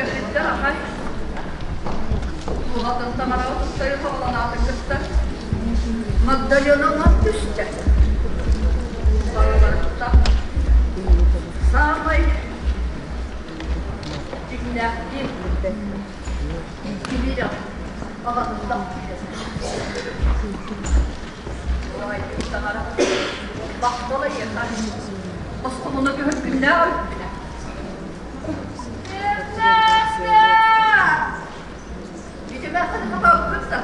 Үөрбүттэр аҕай. Дууһатын таҥараҕа туттарыы саҕаланаатын кытта Магдалена түстэ. Барыларыттан саамай дьиҥнээхтии Кимиров аҕатыттан Ой, таҥара бахтала ийэхэ босхоҥуна көһөргүннээх эбиппинэ. Итимэххин хаталбыт да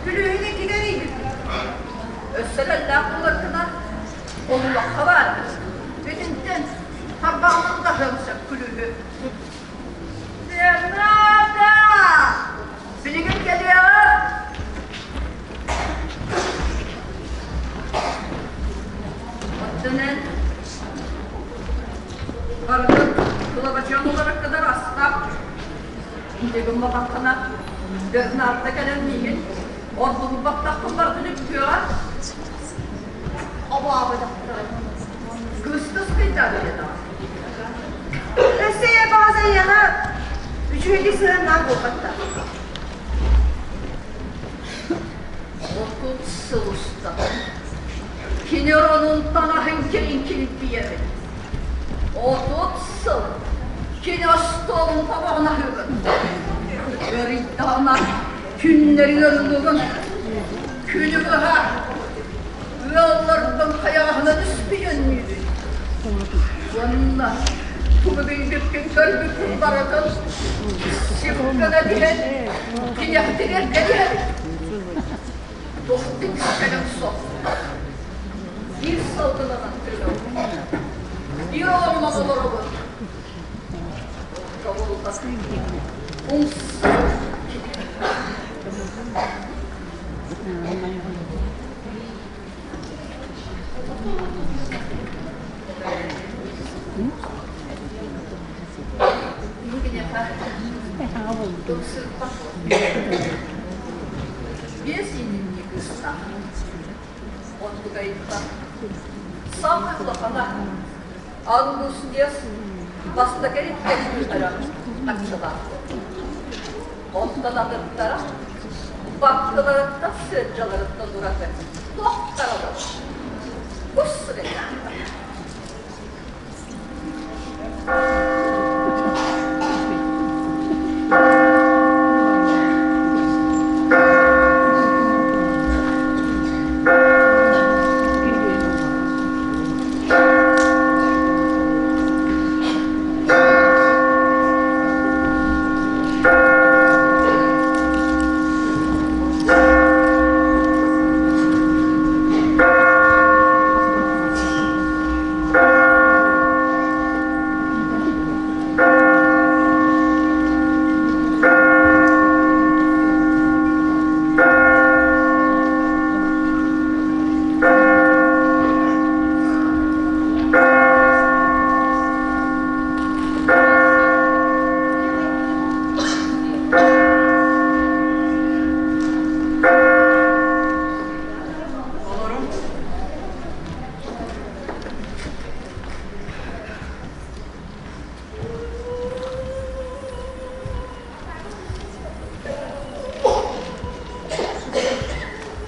күлүүһүн иккигэ эрийбиппит. Өссө лэллээх буоларгына олулахха баар. Итинтэн харбаҕынан таһыам сөп күлүүһү. Бернарда! Билигин кэлиэҕэ! Оттон эн барытын кылабачыан олорор астаах Инде гымматаххына Бернарда кэлэн миигин ордугурбаттахпын барытын үктүөҕэ. Обоободохторо. Кыстыс кыйдаан диэтэҕэ. Өссө ийэ баҕас эйиэхэ үчүгэйдик сыһыаннаах буолбатта. 30 сыл устата кини оронун таҥаһын килиҥкилиппийэбин. 30 сыл кини остуолун тобоҕун аһыыбын. Ыарыйдаҕына күннэри ыарылыыбын. Күнү быһа ыалларбын хайаҕаһынан үспүйүөннүүбүн. Уонна тугу билбиппин көрбүппүн барытын симгына түһэн тиһэхтигэр кэлиһэбин. Туох кэлэн суох. Биир сылгыланан тыынабын. Биир олоҕунан олоробун. Умса Биэс иининньик ыстаах. Онтукайыттан саамай улахана Ангус диэс бастакы эриккэ харчылаах. Онтон атыттара баккыларыттан сыадьаларыттан ураты туохтара да кус сыгынньахтар. Олорун.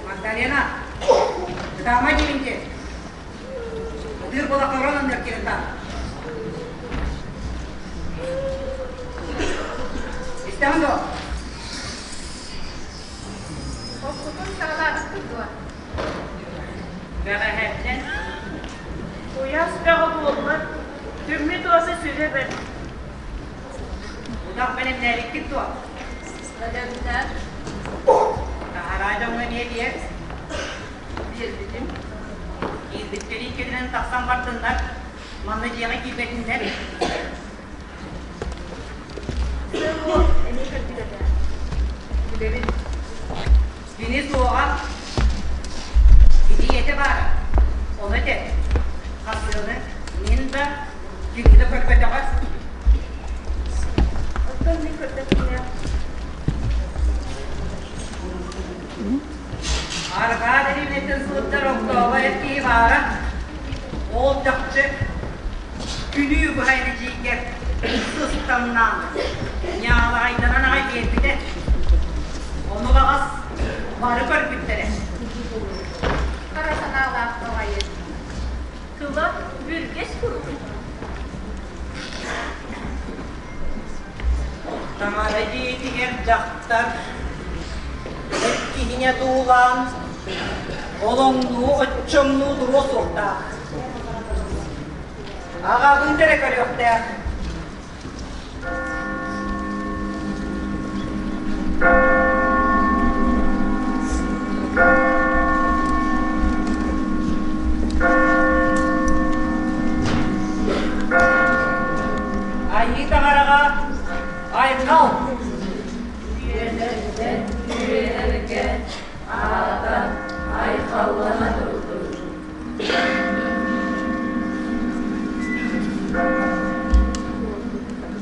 Магдалена, ытаама диэбинти. Ытыыр буолахха уран анныар киирэн Истэҕин дуо? Оккутун саҕалаабыккыт дуо? Бэҕэһээттэн. Куйаас бөҕө буолла. Күммүт уоса сүрэ бэрт. Утах бэлэмнээбиккит дуо? Бэлэмнээн Таһараа дьоҥҥо эмиэ биэр. биэрбитим. Киирбиттэрин кэннинэн тахсан бардыннар. Манна дьиэҕэ киирбэтиннэр. Сыал эмиэ көрбүт этэ. Билэбин. Кини суоҕа. Ити ийэтэ баара. Ону этэр. Хасыаны мин да, кини да көрбөтөҕө. Оттон мин көрдөспүнэ Арҕаа дэриэбинэттэн сылдьар огдообо эр киһи баара. Ол чахчы күнүү быһайын эдьиийгэр. Сыстамнаан, ньаалаҕайданан аҕай биэрбитэ. Ону баҕас бары көрбүттэрэ. Хара санаалаах баҕайы. Тыла бүргэс курдук. Таҥара дьиэтигэр дьахтар эр киһини одуулаан олоҥнуу оччоҥнуу туруо суохтаах. Аҕабын эрэ көрүөхтээх. Айыы таҥараҕа айхал! Үөрэргэ, үөрэргэ, аата айхаллана турдун.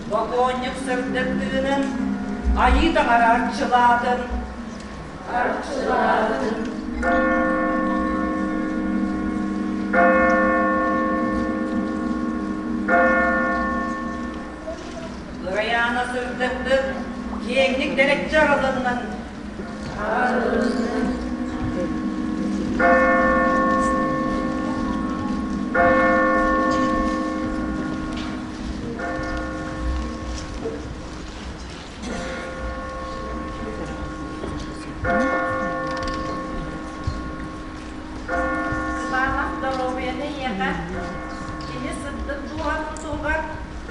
Бокуонньук сырдык тыынын Айыы таҥара арчылаатын. Арчылаатын. Ырайаана сырдыктык, киэҥник дэлэччи арылыннын. Арылыннын. Кытаанах доруобуйаны ийэхэ, кини сырдык дууһатын туһугар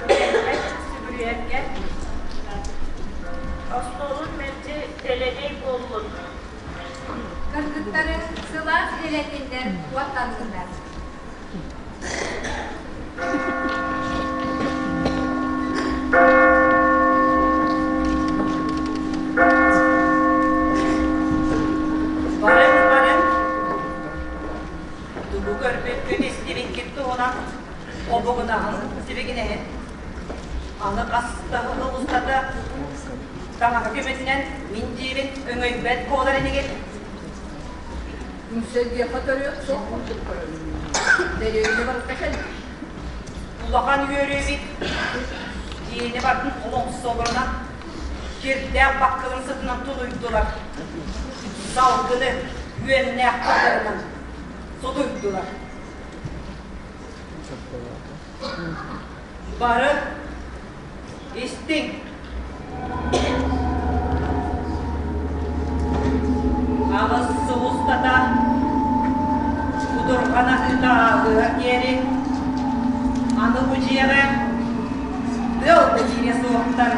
эрэлбэт сүгүрүйэргэ, остуолун мэлдьи дэлэгэй буоллун. Кыргыттары сылаас дэлэтиннэр уоттанныннар. Барыҥ, барыҥ, тугу көрбүккүт, истибиккит туһунан обугунаһын сибигинэһин. Аны хастаһыы устата таҥаһы көмөтүнэн мин диирин өҥөйбөт буолар инигит. Үҥсэргиэххэ төрүөх суох курдук көрөбүн. Дэриэбинэ барыта кэлбит. Улахан үөрүүбүт дьиэни бардын олоҥсолорунан кирдээх баккылын сытынан тулуйдулар. Салгыны үөннээх тылларынан сутуйдулар. Бары истиҥ. Аҕыс сыл устата кутурҕан аһыыта ааҕыар диэри аны бу дьиэҕэ тыал да киириэ суохтар.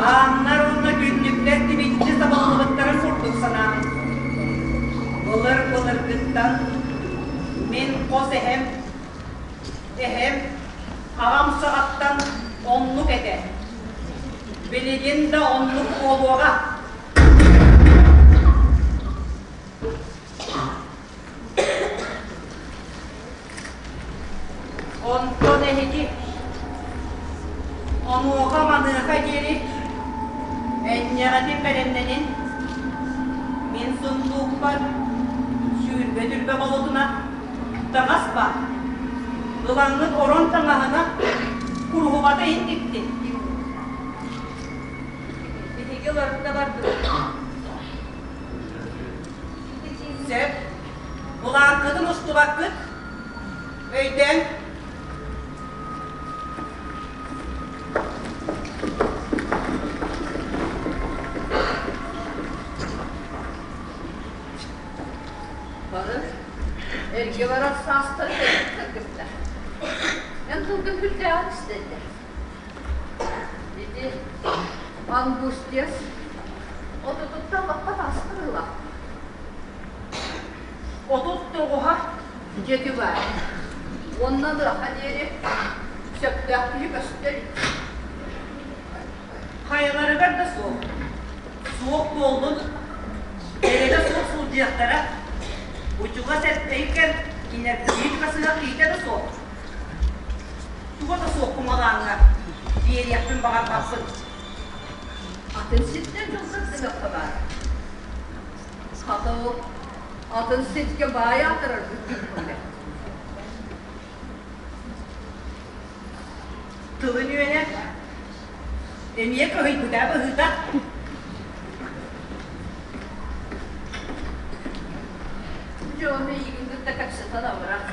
Ааннар уонна түннүктэр тибиччи сабыллыбыттарын курдук санаан. Былыр-былыргыттан мин хос эһэм Эһэм аҕам саҕаттан оннук этэ. Билигин да оннук буолуоҕа. Онтон эһиги онуоха-маныаха диэри энньэҕитин бэлэмнэнин мин сундуукпар сүүрбэ-түрбэ болотуна Таҥас баар. Ылаҥҥыт орон таҥаһына куруһубата иһин тиктин. Биһиги уларытта бардыбыт. Сөп. Былаанкытын устубаккыт. Өйдөөн. Бары эргэ барар саастары кыргыттар. Эн тылгын сүрдээҕин истэллэр. Ити Ангустес отутуттан баппат ааста быһыылаах. 39-а Дьэти баар. Уонна ыраха диэри сөптөөх киһи көстөр. Хайаларыгар да суох. Суох буоллун, бэйэтэ суох сылдьыахтара. Учугас эппэйкэр кинэрдиир хасыһа киитэ да суох. Туга да суох кумалааҥҥа биэриэхпин баҕарбаппын. Атын сиртэн дьылҕа сыһыахха баар. Хата ол атын сиргэ баай аатырарбыт дииллэр. Тылын үөнэ эмиэ кыһыйбыта быһыыта. Дьону эйигин кытта кэпсэтэн абырах.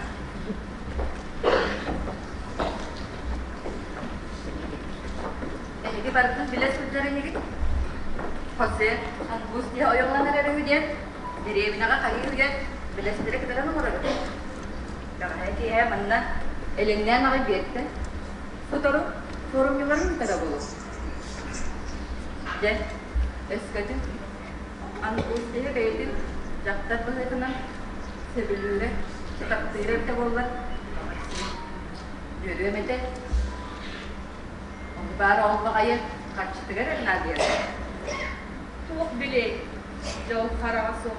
Эһиги барытын билэ сылдьар инигит? Хосе Ангус диэ ойоҕолонор эрэ үһү диэн дэриэбинэҕэ хайыы-үйэ билэстэрэ кытаран олоробут. Бэҕэһээ киэһэ манна элэҥнээн аҕай биэрдэ. Сотору форумньуларын ыытара буолуо. Дьэ, өскөтүн Ангус диэ бэйэтин дьахтар быһыытынан сөбүлүүрэ, таптыыра эбитэ буоллар, үөрүөм этэ. Ону баара ол баҕайы харчытыгар эрэ наадыйар. Туох билиэй, дьол хараҕа суох.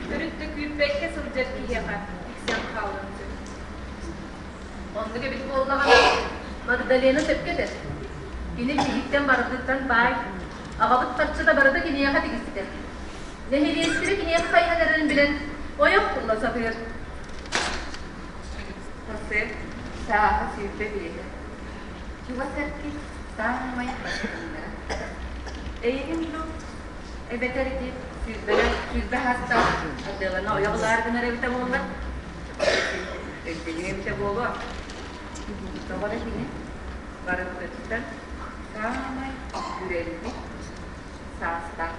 Төрүт да күүппэккэ сылдьар киһиэхэ тиксэн хаалыан сөп. Оннук эбит буоллаҕына, Магдалена сөпкө этэр. Кини биһиктэн барытыттан баай, аҕабыт харчыта барыта киниэхэ тигистэ. Нэһилиэстибэ киниэхэ хайыһан эрэрин билэн, ойох тылла сатыыр. Хосе сааһа 25. Чугас эркин саамай бастыҥнара. Эйигин дуу, эбэтэр ити сүүрбэлэр 20 саастаах Аделаны ойох ылаары гынар эбитэ буоллар, өйдөһүө эбитэ буолуо. Тоҕо эрэ кини барыбытыттан саамай үрэллик саастаах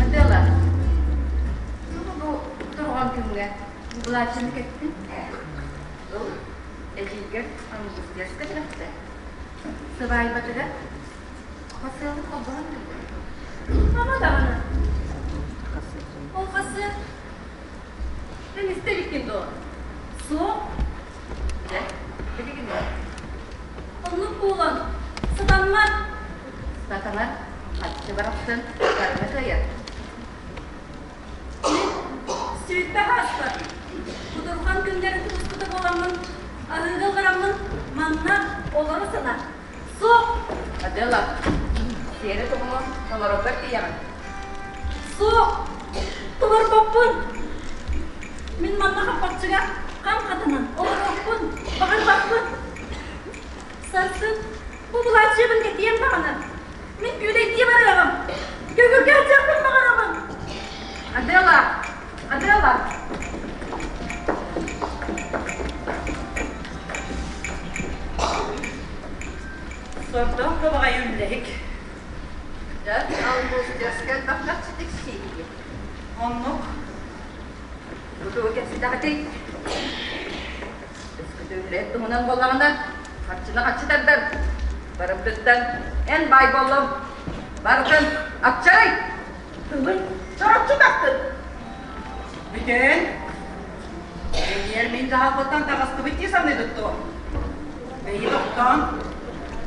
Адела, тугу бу турган күҥҥэ былааччыны кэттин? Ыл, эдьиийгэр Ангустияска бэлэхтэ. Сыбаайбатыгар Хасыалы холбоһон турда. Ама даҕаны. Ол хасы эн истэ иликкин дуо? Суох. Дьэ, билигин Оннук буолан, сатаммат. Сатанар, хаччы барахсан барыны кыайар. Мин сүүрбэ сааспар кутурҕан күннэрин тутуспута буоламмын, аһыыга ыллараммын манна олоро сана Суох! Адела, сиэри туһуну толороргор тиийэҕин. Суох! Толорбоппун! Мин манна хаппахчыга хам хатанан олоруохпун баҕарбаппын. Сарсын бу былааччыйабын кэтиэм даҕаны. Мин күүлэйдии барыаҕым. Көҥүлгэ сылдьыахпын баҕарабын. Адела! Адела! Сордоох да баҕайы үллэһик. Дьэ, алгыстыаска элбэх тиксииһи. Оннук. Бу тугу кэпсэтэҕитий? Өскөтө үлэһит туһунан буоллаҕына, харчыны харчы тардар. Барыбытыттан эн баай буоллуҥ. Барытын апчарый! Тылын чороччу тахтын. Бүтэн, Эһиэр мин дьаһалбыттан таҕыстыбыт дии саныыгыт дуо? Бэйи тохтоон,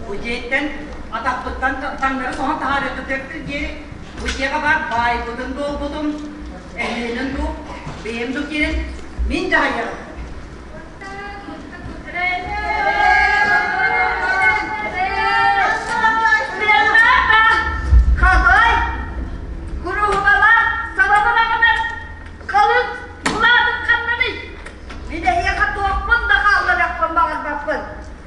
бу дьиэттэн атахпыттан таҥнары соһон таһаарыаххытыгар диэри бу дьиэҕэ баар баайбытын-дуолбутун, эһиэнин дуу, бэйэм дуу киирэн мин дьаһайыаҕым. Хабай, куруһубалаах сабабын Халыҥ былаатын ханнаный? Мин эһиэхэ туохпун да хаалларыахпын баҕарбаппын.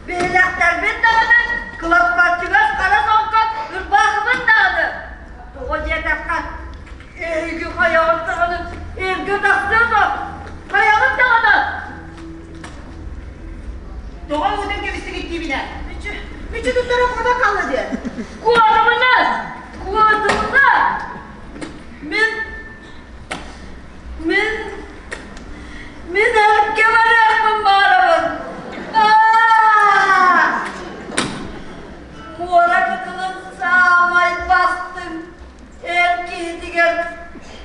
Биһилэхтэрбин даҕаны, кылаппаччыгас хара солко ырбаахыбын даҕаны. Тоҕо диэтэххэ, эһиги хайаҕыт даҕаны эргэ тахсыа дуо? Хайаҕыт даҕаны? Тоҕо ыытан кэбистигит диибинэ? Мүччү, мүччү туттара куота хаалла диэ. Куотабына! Куотабына! Мин Мин мин эргэ барыахпын баҕарабын. Аа! Муора кытылын саамай бастыҥ эр киһитигэр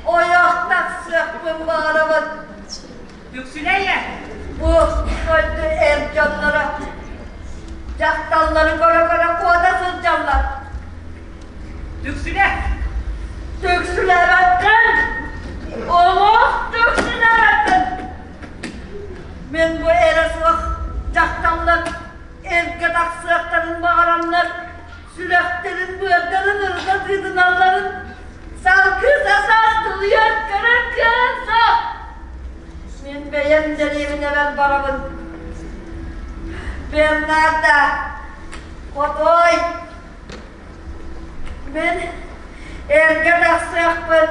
ойох тахсыахпын баҕарабын. Үксүлэйэ. Бу дойду эр дьонноро дьахталлары көрө-көрө куота сылдьаллар. Түксүлэ! Түксүлээбэккин! Олох түксүлээбэккин! Мин бу эрэ суох дьахталлар Эргэ тахсыахтарын баҕараннар сүрэхтэрин быардарын ырыта тыытыналларын салгыы сатаан тулуйан көрөр кыаҕым суох. Мин бэйэм дэриэбинэбэр барабын. Бернарда, хотуой, мин эргэ тахсыахпын,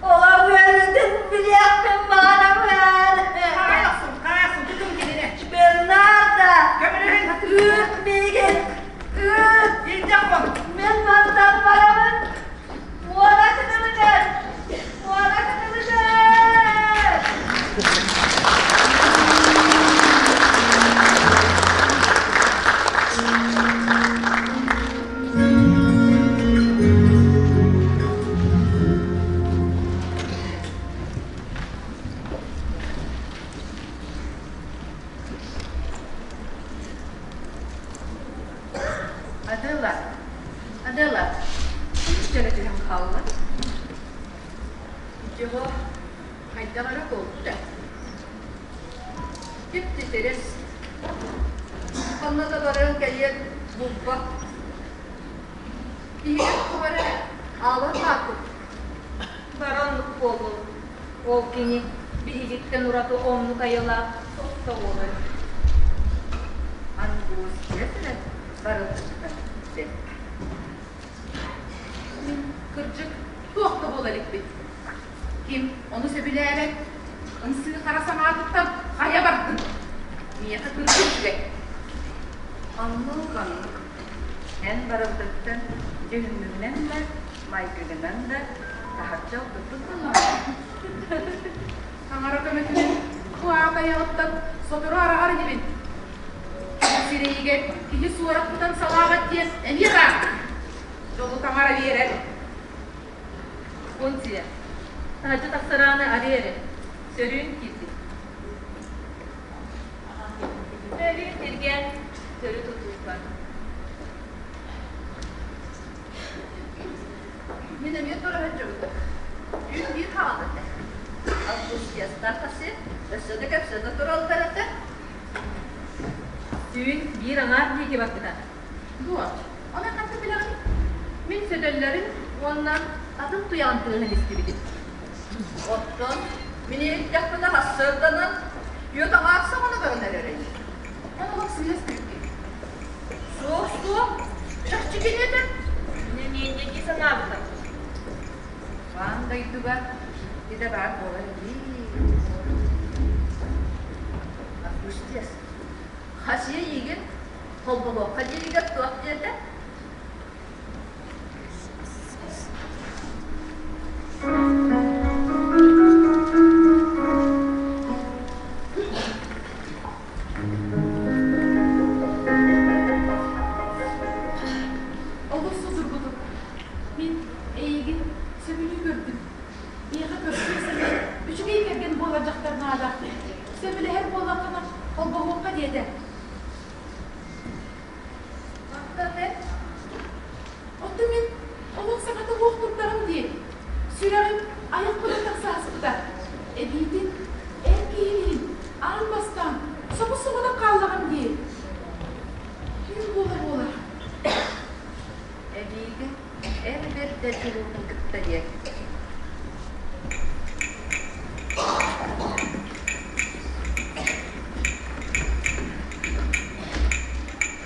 олох үөрүүтүн билиэхпин баҕарабын. Хаай охсун, хаай охсун, тутун кинини. Бернарда, Көмөлөһүн. ыыт миигин, ыыт. Илдьэх бон. Мин мантан барабын. Муора кытылыгар, муора кытылыгар. Адела, Адела, дьөлө түһэн хаалла. Дьоһо хайдах эрэ буолбута. Тип-титирис. Ханна да баран кэлиэн булбат. Иһигэр туох эрэ аалан хаалбыт. Бары оннук буоллун. Ол кини биһигиттэн ураты оннук айылаах сохсоҕолор. Ангустия сирэ барылдьыта бэрт. Мин, кырдьык, туох да буола иликпин. Ким ону сөбүлээбэт, ымсыы хара санаатыттан хайа бардын? Миэхэ кырдьык үчүгэй. Оннук оннук. Эн барылдыттан дьүһүҥҥүнэн да, майгыгынан да таһырдьа ылбыппыт буоллаҕа. Таҥара көмөтүнэн бу аат айаҕыттан сотору араҕар инибин. Сирэйигэр киһи суораппытын салаабат диэн эмиэ баар. Дьолу таҥара биэрэр. Функция. Таһырдьа тахсар ааны арый эрэ. Сөрүүн киирдин. Өрүү тиргэн, төрүт утуйбат. Мин эмиэ тура сылдьыбытым. Түүн биир хаҕан этэ. Августьястаах хасыа өссө да кэпсэтэ тураллар этэ. Түүн биир аҥаар диэки барбыта. Дуо? Ону хантан билэҕин? Мин сөтөллөрүн уонна атын туйаҕын тыаһын истибитим. Оттон мин иһиттэхпинэ сарсыарданан үөт аҥаар саҕана баран эрэрий. Эн олох сыыһа истибиккин. Суох, суох, чахчы кини этэ. Мин эмиэ дии санаабытым. Аан дойдуга идэ баар буолар дии. Августес, хасыа эйигин холбоһуохха дииригэр туох диэтэ? Олус судургутук. Мин эйигин сөбүлүү көрдүм. Миэхэ көрсүө сэмэй, үчүгэй кэргэн буолар дьахтар наада. Сөбүлэһэр буоллаххына, холбоһуохха диэтэ. Оттон мин олох саҥата суох турдаҕым дии. Сүрэҕим айахпынан тахса аспыта. Эбиитин эр киһилиин аан бастаан собус-соҕотох хааллаҕым дии. Түүн буола-буола. Эбиитин эр бэрдэ чулуутун кытта диэн.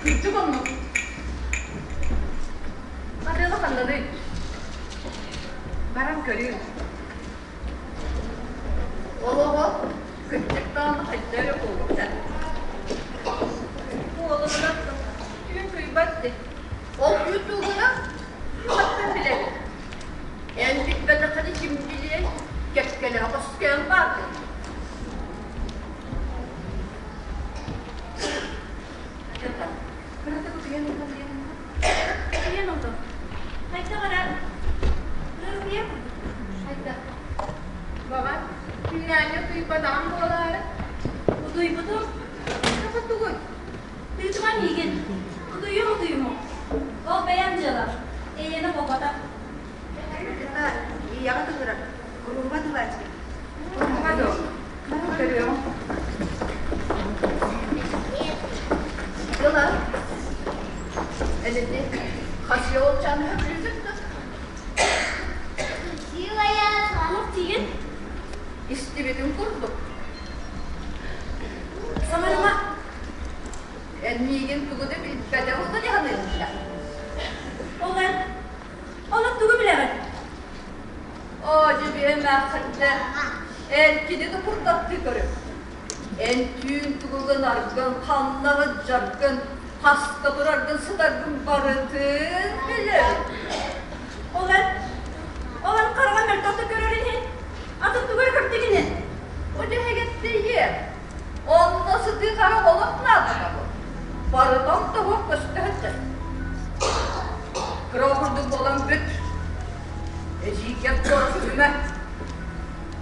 Кырдьык оннук. Адыала ханнаный? Баран көрүүй. Ол оҕо кырдьык даҕаны хайда эрэ буолбута. Буолумуна түүн кыйбат дии. Ол түүн тугуна хантан билэбин? Эн билбэтэххинэ ким билиэй? Кэккэлэһэ хоскоон баардын. Кыратык утуйан ыллым диэн Утуйан ыллым. Хайдах эрэ ыарытыйар курдук. Хайдах? Баҕар, күннээҥҥи утуйбатаҕым буолаары. Утуйбутум. Тоҕо тугуй? Тыытыма миигин. Утуйуом утуйумо. Ол бэйэм дьыалам. Эйиэнэ буолбатах. Кытта ийэҕэ тыгырар. Куруһуба тылааччы. Куруһуба дуо? Көрүөҕүм. Дыла. Эн ити хасыа уолчааны сөбүлүүгүн дуо? Туох диигин? Истибитин курдук. Саҥарыма. Эн миигин тугу да билбэтэ буолла дии саныыбын да. Ол эн, ол эн тугу билэҕин? Оо, дьэ эмээххиннэ, эн кини да курдаттыы көрүҥ. Эн түүн тугу гынаргын, ханна сылдьаргын, хаста тураргын, сытаргын барытын билэр. Ол эн, ол эн хараҕа мөлтөхтүк көрөр иһин, атын тугу эрэ көрдүгүнэ? О дьэһэгэттэйиэ, онно сытыы харах олох наадата бу. Барытын тоһуох көстө сылдьар. Кыра курдук буолан бүт. Эдьиийгэр туора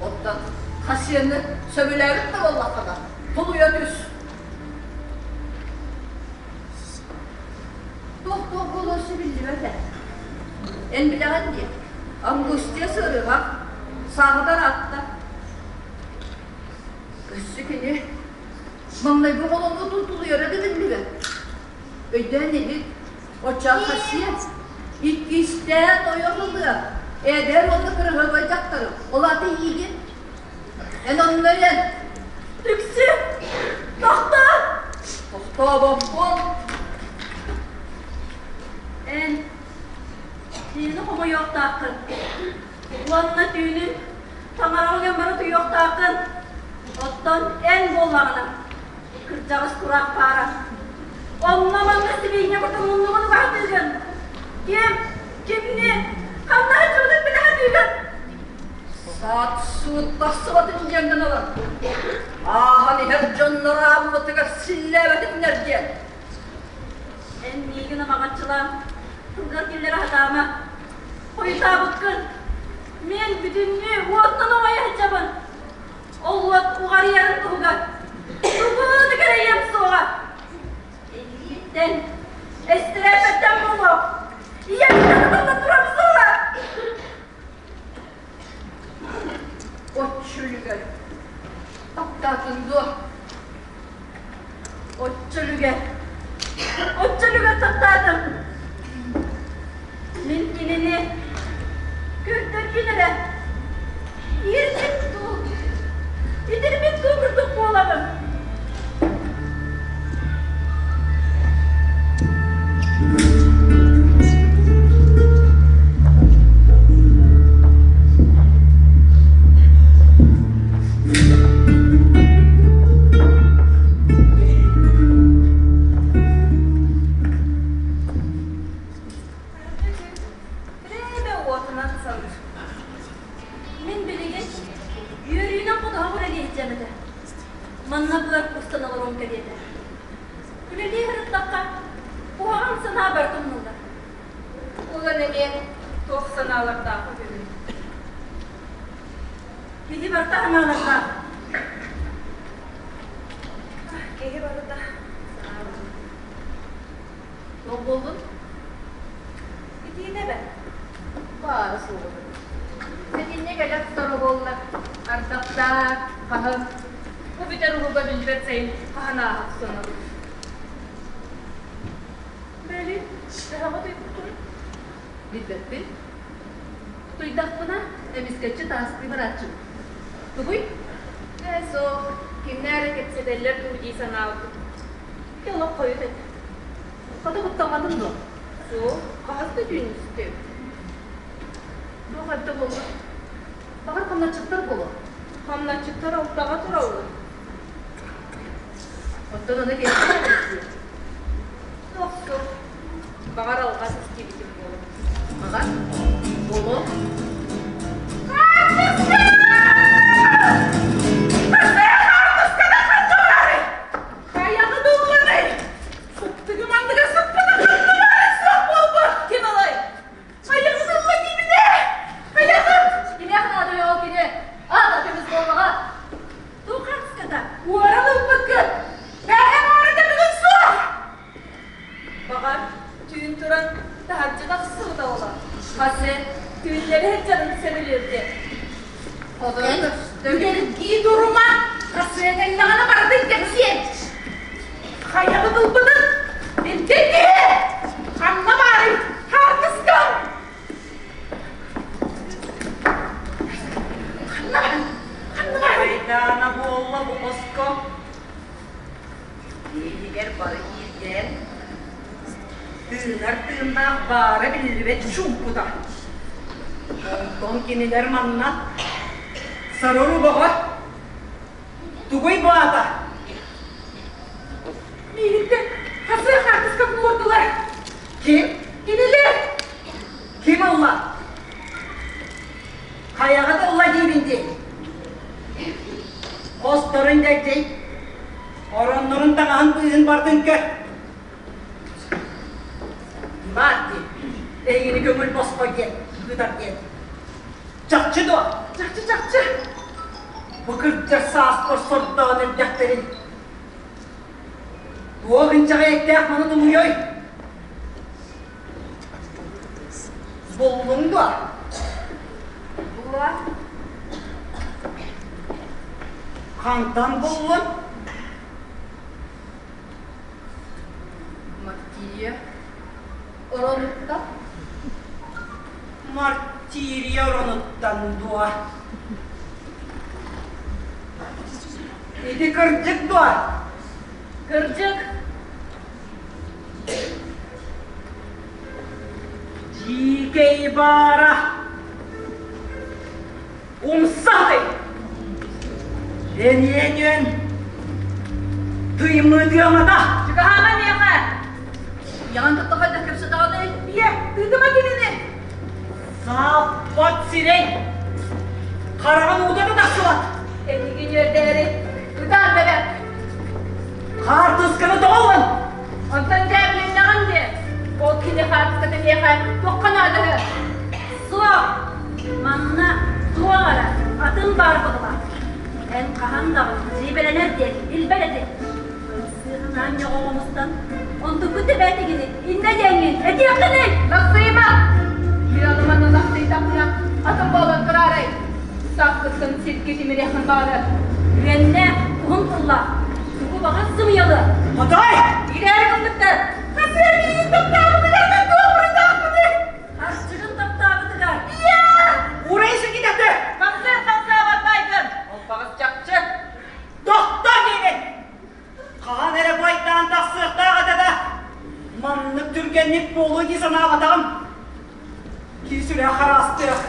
Оттон хасыаны сөбүлээбит да буоллаххына, тулуйа түс. Туох-туох буолуон биллибэт ээ. Эн билэҕин дии, Августия сыарыһах, сааһыгар аатта. Өссө кини маҥнайгы холонуутун тулуйара да биллибэт. Өйдөөн иһит, Оччоох хасиа, иккистээн ойох ылыа, эдэр уонна кыраһыабай дьахтары, ол аата эйиигин. Эн онно эрэн. Түксү! Тохтоо! Тохтообоппун. Эн түүнү хомойуохтааххын. Уонна түүнүн таҥараҕа гыммары утуйуохтааххын. Оттон эн буоллаҕына Кырдьаҕас тураах баара. Онно-манна сибиинньэ курдук муннугун угаһатыыгын. Ким, кимни, ханна сылдьыбытын билэ сатыыгын. Саат суут тахсыбатын диэн гыналар. Ааһан иһэр дьоннор ааммытыгар силлээбэтиннэр диэн. Эн миигин амаҕаччылаан тылгар киллэрэ сатаама. Хойутаабыккын. Мин бүтүннүү уоттан умайа сылдьабын. Ол уот уҕарыйарын туһугар тугу да кэрэйиэм суоҕа. Эйигиттэн, эстэрээпэттэн буолуо, ийэбиттэн ытылла турар суоҕа. Оччо үлүгэр таптаатын дуо? Оччо үлүгэр, оччо үлүгэр таптаатым. Мин кинини көрдөрбүн эрэ, иирбит дуу, итирбит дуу курдук буолабын. Бэйэ уотунан саныыр. Мин билигин үөрүүнэн хотоһо үлэлии сылдьам этэ. Манна быар кустан олоруом кэриэтэ. Үлэлии сырыттахха, куһаҕан санаа барыта умнуллар. Улан эмиэ туох санаалардаах үһүбүн. Киһи барыта санаалардаах. Киһи барыта санаалардаах. Туох буоллун? Итиитэ бэрт. Баара суоҕа. Сэтинньи кэлэ сотору буолла. Ардахтаах, хаһыҥ. Бу бүтэр уһуга биллибэт сайын хаһан ааһа охсонобут. Били, төһөҕө утуйбуккун? Билбэппин. Утуйдахпына, эмискэччи таастыы барааччыбын. Тугуй? Ээ, суох. Кимнээ эрэ кэпсэтэллэр дуу дии санаабытым. Ити олох хойут этэ. Хата куттамматын дуо? Суох, хаһыс да түүн истим. Туох эбитэ буолла? Баҕар хамначчыттар буолуо. Хамначчыттар алтаҕа тураллар. Оттон ону киэһэ Суох, суох. Баҕар алҕас истибитим буолуо. Баҕар буолуо. Хайаҕы дулларый? Сыттыгым анныгар сыппыта ханна суох буолбут! Ким алай? Хайаҕы дулла диибин ээ! Хайаҕы! Кимиэхэ наадый ол кини? Аата көмүс буоллаҕа. Туох хаартыската? Уоран ылбыккыт! Бээһэ маарыта бүгүн суох! Баҕар, түүн туран таһырдьа тахсыбыта буолар. Хас эн түүннэри сылдьарын сөбүлүүр диэн. Үгэргии турума, хасыа кэллэҕинэ барытын кэпсиэ. Хайаҕы ылбытын билбит киһи! Ханна тыыннаах баара биллибэт чуумпута. Онтон кинилэр манна сарору бөҕө тугуй бу аата? Миигиттэн хасыа хаартыска куурдулар. Ким? Кинилэр! Ким ылла? Хайаҕыт ылла диибин дии. Хосторун дэлдьий, ороннорун таҥаһын быыһын бардын көр. Баар дии, эйигини көҥүл босхо диэн ыытар диэн. Чахчы дуо? Чахчы, чахчы. Бу кырдьар сааспар сордоон эрдэхтэрин. Туох инчэҕэй эттээх маны тулуйуой? Буллуҥ дуо? Була. Хантан буллун? Мартирия оронуттан. Мартирия оронуттан дуо? Ити кырдьык дуо? Кырдьык. Дьиикэй баара умсаһый Эниэнүөн тыймыытыамата Чугаһаама миэхэ! Яҕан кытта хайдах кэпсэтэҕиний? Ийэ, тыытыма кинини! Сааппат сирэй! Хараҕын уута да тахсыбат! Эйигин үөрдээри ытаан да бэрт! Хаартысканы тоҕо ылан? Онтон дьээбилиннэҕин дии. Ол кини хаартыската миэхэ туохха нааданы? Суох! Манна туох эрэ атын баар быһыылаах. Эн хаһан даҕаны дьиибэлэнэр диэн билбэт этиҥ. Ымсыыһынаан ньоҕоҕомустан онтуккун тэбээтигини иннэ диэҥҥин этиэххиний? Лахсыйма! Мин ону манна лахсыйдахпына атын буолан тураарай? Саккыттан сиргэ тимириэххин баҕарар. Үөннээх, уһун тыллаах, тугу баҕас сымыйалыа. Хотой! Киирээри гыммыттар. Хасыа миигин таптаабытыгар мен туох буруйдаахпыный? Харчыгын таптаабытыгар. Ийээ! Урай сикитэтэ! Хамсыыр хамсаабат баайгын! Ол баҕас чахчы. Тохтоо диибин! Хаһан эрэ байдаан тахсыахтаах этэ да, маннык түргэнник буолуо дии санаабатаҕым. Киһи сүрэҕэ хараастыах.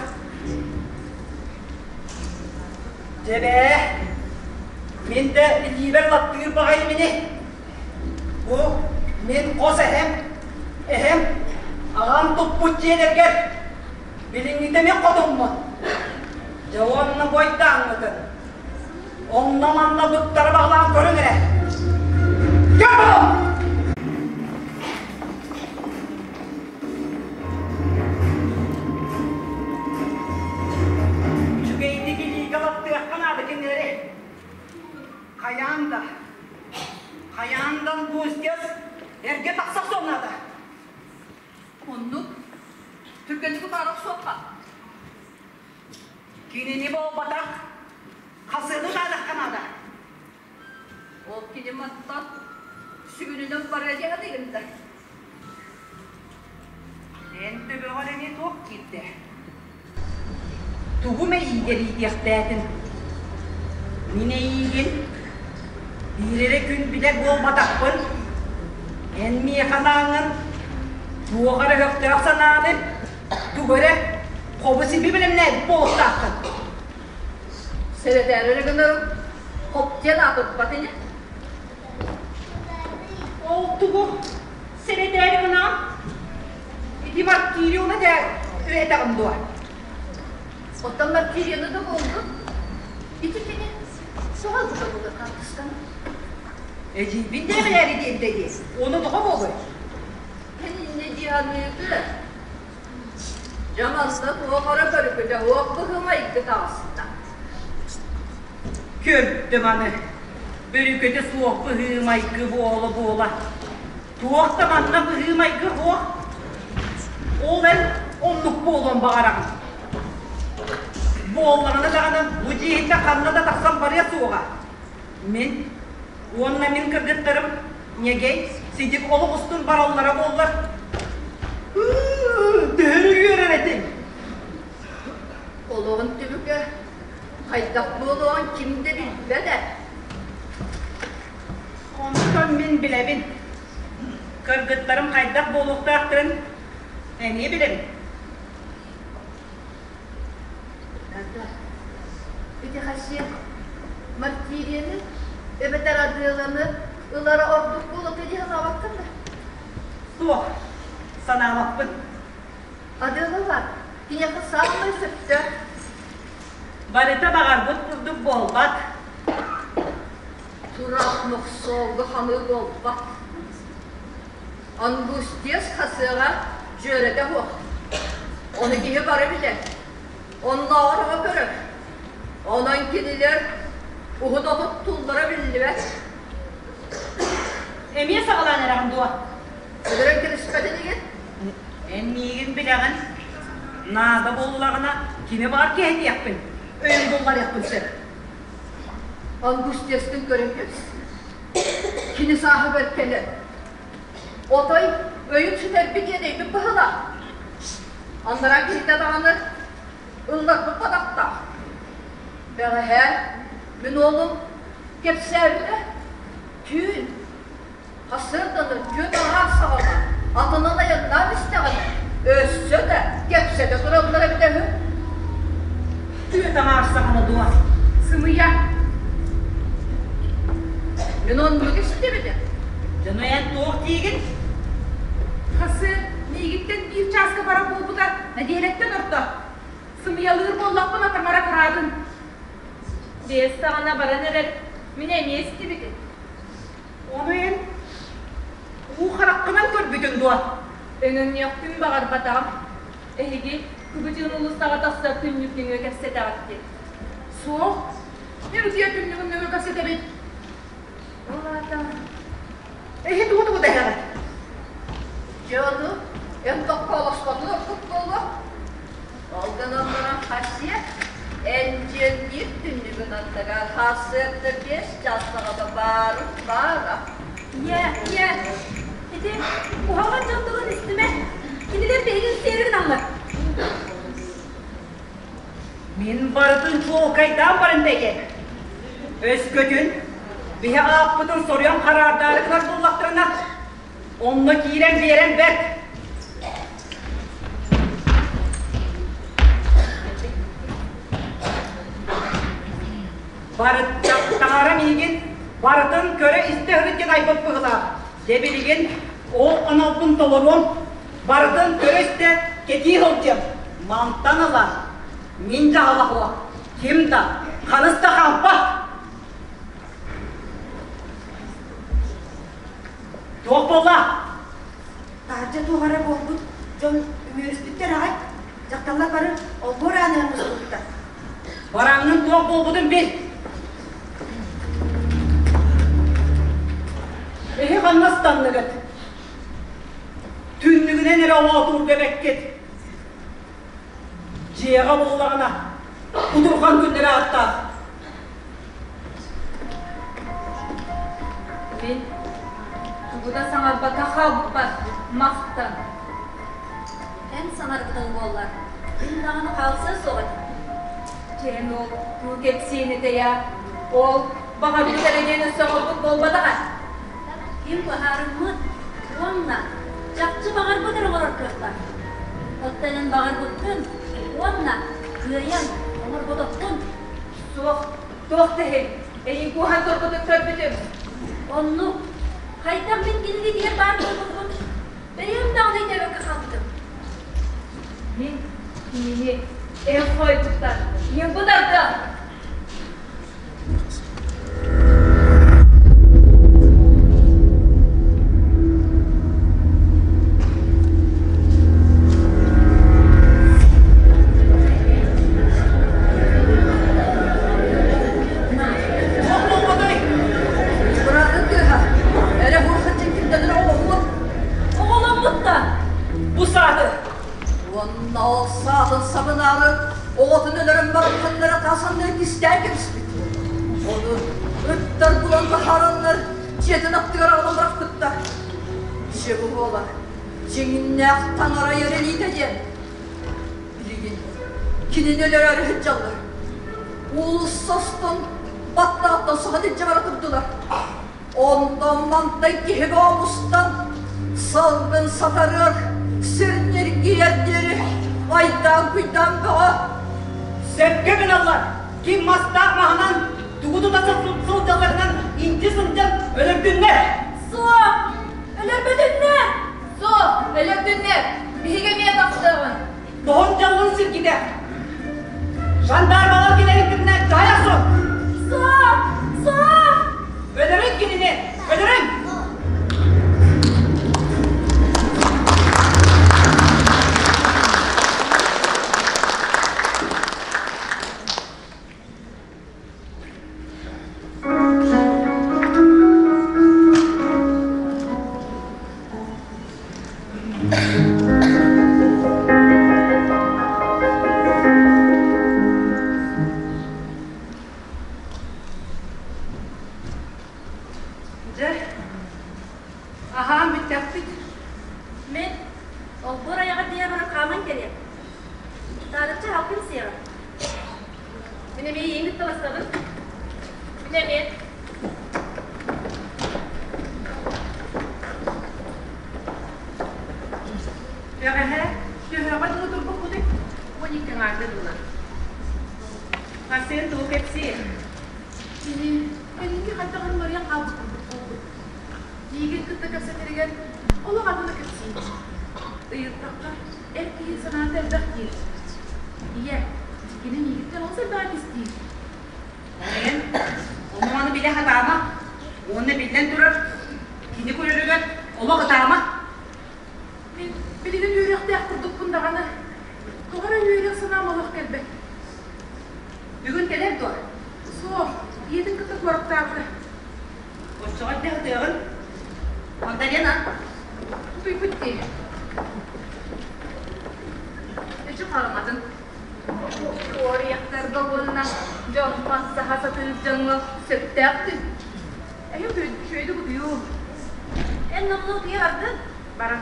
Дьэбээ, мин да илиибэр латтыыр баҕайым ини. Бу мин хос эһэм, эһэм аҕам туппут дьиэлэргэр билиҥҥитэ мин хотуммун. Дьэ уонна бойдааҥҥытын. Онно-манна быттары баҕалаан көрүҥ эрэ. Көр Үчүгэйдик илиигэ баттыахха наада кинилэри. Хайаан да, хайаан да Гостев эргэ тахса охсуон наада. Оннук. Түргэнник утаара охсуохха. Кинини буолбатах, хасыаны утаарыахха наада. Ол кини мантан сүгүнүнэн барыа диэн саныыгын да? Эн төбөҕөр эмиэ туох киирдэ? Тугу мэйиигэр иитиэхтээтин? Мин эйиигин биир эрэ күн билэр буолбатахпын. Эн миэхэ анааҥҥын туох эрэ өһөхтөөх санааны, тугу эрэ хобу-сиби бэлэмнээбит буолуохтааххын. Сэрэтээри эрэ гынарым, хоп диэн аатырбат ини. Ол тугу сэрэтээри гынаҕын? Ити Мартирионы да үөтэҕим дуо? Оттон Мартирионы да буоллун. Ити кини суһал буталыгар хаартысканы. Эдьиийбин дээбэлээри диэбитэ дии. Ону тоҕо буолуой? Эн инньэ дии саныыгы. Дьэ манна туох эрэ көрүкүтэ уох быһыы-майгы таҕыста. Көрдүм аны, бүрүкүтэ суох быһыы-майгы буола-буола. Туох да манна быһыы-майгы суох. Ол эн оннук буолуон баҕараҕын. Буоллаҕына даҕаны бу дьиэһиттэн ханна да тахсан барыа суоҕа. Мин уонна мин кыргыттарым Ньэгэй сидик олох устун бараллара буоллар, төһөнү үөрэр этиҥ? Олоҕун түбүгэ хайдах буолуоҕун ким да билбэт ээ. Онтон мин билэбин. Кыргыттарым хайдах буолуохтаахтарын. Эмиэ билэбин. Ата, ити хасиэт мартирияны эбэтэр адыаланы ылара ордук буолуо дии санаабаккын да? Суох, санаабаппын. Адыала баар, киниэхэ саамай сөптөөх. Барыта баҕарбыт курдук буолбат. Тураах мохсоолго ханыы буолбат. Ангустес хасыаҕа дьүөрэтэ суох. Ону киһи бары билэр. Оннооҕор оҕо көрөр. Онон кинилэр уһун отуттууллара биллибэт. Эмиэ саҕалаан эрэҕин дуо? Өлөрөн кэбиспэтин игин? Эн миигин билэҕин. Наада буоллаҕына кими баҕар кэһэтиэхпин, өйүн булларыахпын сөп. Ангустескын көрөн кэбис. Кини сааһыгар кэлэн, отой өйүн сүтэрбит иэдэйбит быһыылаах. Анараа киһитэ даҕаны ылларбыт бадахтаах. Бэҕэһээ мин уолум кэпсээбитэ түүн сарсыарданы күн аһаар саҕана атынан айаннаан истэҕинэ өссө да кэпсэтэ тураллар эбитэ үһү. Түөт аҥаар саҕана дуо? Сымыйа. Мин оннук истибитим. Дьону эн туох диигин? Хасы миигиттэн биир чааска барар буолбута нэдиэлэттэн орто. Сымыйалыыр буоллахпына таҥара кыраатын. Биэс саҕана баран эрэр мин эмиэ истибитим. Ону эн уу хараххынан көрбүтүҥ дуо? Өҥөҥнүөхпүн баҕарбатаҕым. Эһиги Кыбытыын уулуссаҕа тахсар түннүк нөҥүө кэпсэтэҕит дии. Суох. Мин утуйар түннүгүм нөҥүө кэпсэтэбит. Ол аата Эһи тугу тугу дэһэҕит? Дьэ ону эн токкоолоспотун ордук буолуо. Ол гынан баран хасиа эн дьиэн биир түннүгүн аттыгар сарсыарда биэс чаас саҕана баарын баара. Ийэ, ийэ, ити куһаҕан дьон тылын истимэ. Кинилэр биһигин сиэри гыналлар. Мин барытын чуолкайдаан баран бэйэ. Өскөтүн биһи ааппытын соруйан хараардаары гынар буоллахтарына, онно киирэн биэрэн бэрт. Таҥара миигин барытын көрө-истэ сырыт диэн айбыт быһыылаах. Дьэ билигин ол аналбын толоруом, барытын көрө-истэ кэтии сылдьыам. Мантан ыла мин дьаһалаһыа ким да, ханыс да хаалбат. Туох буолла? Таһырдьа туох эрэ буолбут дьон үмүөрүспүттэр аҕай. Дьахталлар бары олбуор ааныгар мустубуттар. Бараҥҥын туох буолбутун бил. Эһи ханна ыстанныгыт? Түннүгүнэн эрэ оотуурга бэккит. Дьиэҕэ буоллаҕына, удурҕан күннэри ааттаах. Мин тугу да саҥарбакка хаалбыппар махтан. Эн саҥарбытыҥ буоллар, мин даҕаны хаалсыа суох этим. Чээн ол туу кэпсиэн этэйэ, ол баҕарбыт эрэ диэн өссө оҥорбут буолбатаҕа. Ким быһаарыммыт уонна чахчы баҕарбыт эрэ оҥорор кыахтаах. Оттон эн баҕарбыккын уонна кыайан оҥорботоххун. Суох, туох да иһин, эйигин кууһан турбутун көрбүтүм. Оннук, хайдах мин кинилиитигэр баар буолбуппун бэйэм даҕаны өйдөөбөккө хаалбытым. Мин кинини эн хойдуктан ньылбы тардыам. Туох буолбутай? Быраатын кыыһа, эрэ буурхаччын кимдэнэр оҕоломмут. Оҕоломмут да? Бу сааты Уонна ол саатын сабынаары оҕотун өлөрөн барбытыннара тасанныы кистээн кэбиспит. Ону ыттар булан таһаараннар дьиэтин аттыгар аҕалан бырахпыттар. Дьэ бу буолар дьиҥнээх таҥара эрэлиитэ диэн. Билигин кинини өлөрөөрү сылдьаллар. Уулусса устун баттааттан соһон илдьэ бара турдулар. Онтон мантан киһи боомустан, салгын сатарыар, сир ньиргийэр. ньиргийэр диэри айдаан-куйдаан бөҕө. Сөпкө гыналлар. Ким мастаах маһынан тугу тута сылдьалларынан инчи сылдьан өлөрдүннэр. Суох! Өлөрбөтүннэр! Суох! Өлөрдүннэр! Биһиги эмиэ тахсыаҕын. Тоһун дьаллын сиргитэ. Жандармалар кэлэрин кытта дьаһайа охсун! Суох! Суох! Өлөрүн кинини! Өлөрүн! Дьэ, аһаан бүттэхпит. Мин олбуор айаҕа тиийэ баран хааман кэлиэм. Таарыччы халкын сиэҕим. Мин эмиэ ийэҥ кытта бастабын. Мин эмиэ. Бэҕэһээ төһөҕө дылы турбуккутуй? 12 аҥаарга дылы. Арсен тугу кэпсиир? Кини кэлиҥҥи хайдах эрэ уларыйан хаалбыт курдук буолбут. Миигин кытта кэпсэтэригэр олох атыны кэпсиир. Ыйыттахха, эр киһи санаата элбэх диир. Ийэ, кини миигиттэн олус элбэҕи кистиир. Эн ону-маны билэ сатаама. Уонна биллэн турар, кини көрөрүгэр олох ытаама. Мин билигин үөрүөхтээх курдукпун даҕаны, тоҕо эрэ үөрүөх санаам олох кэлбэт. Бүгүн кэлэр дуо? Суох, ийэтин кытта куораттаабыта. Оччоҕо эрдэ сытыаҕын. Магдалена. Утуйбут дии. Эчи хараҥатын. Уоруйахтарга уонна дьонтон саха сатыыр дьоҥҥо сөптөөх күн. Эһи үчүгэйдик утуйуу. Эн номнуо утуйа бардын? Баран.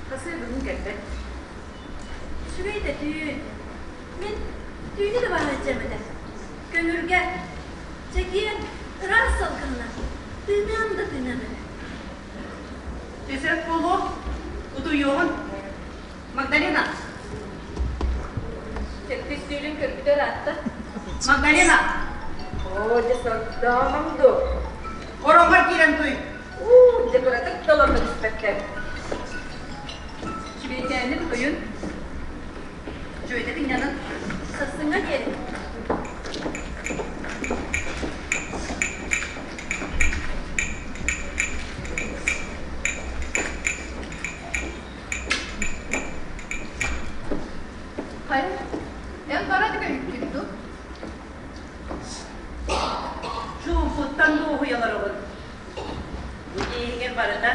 Тасыа бүгүн кэлбэт. Үчүгэй да түүн. Мин түүнү да баһыыччам этэ. Көҥүргэ, чэгиэн, ыраас салгынна, тыыныам да тыыныам этэ. Сөп буолуо, утуйуоҕун. Магдалена. Сэттис түүлүн көрбүтэ ыраатта. Магдалена. Оо, дьэ сордоомоҥ дуу. Ороҥҥор киирэн туй. Уу, дьэ кыратык да олордо түспэккэ. Чүбэйтээнин утуйун. Чүөйтэ тиҥнэнин. Сарсыҥҥа диэри. Хайа, эн бара да көһүккүн дуу? Чуумпуттан дуоһуйаларыбын. Бу дьиэһигэр барыта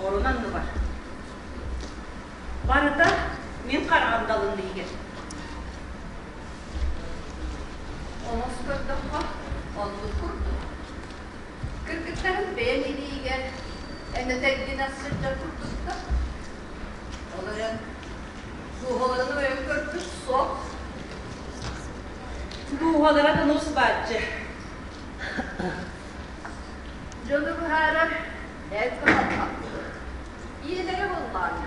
орун анныбар. Барыта мин хараҕым далын иһигэр. Омос көрдөххө, оннук курдук. Кыргыттарын бэйэм илиигэр эн этэргинэн сылдьар курдуктар. Ол эрэн дууһаларын өйөн көрбүт суох. Дууһалара да нус бааччы. Дьону быһаарар эр кыһалҕа. Ийэлэрэ буоллаҕа.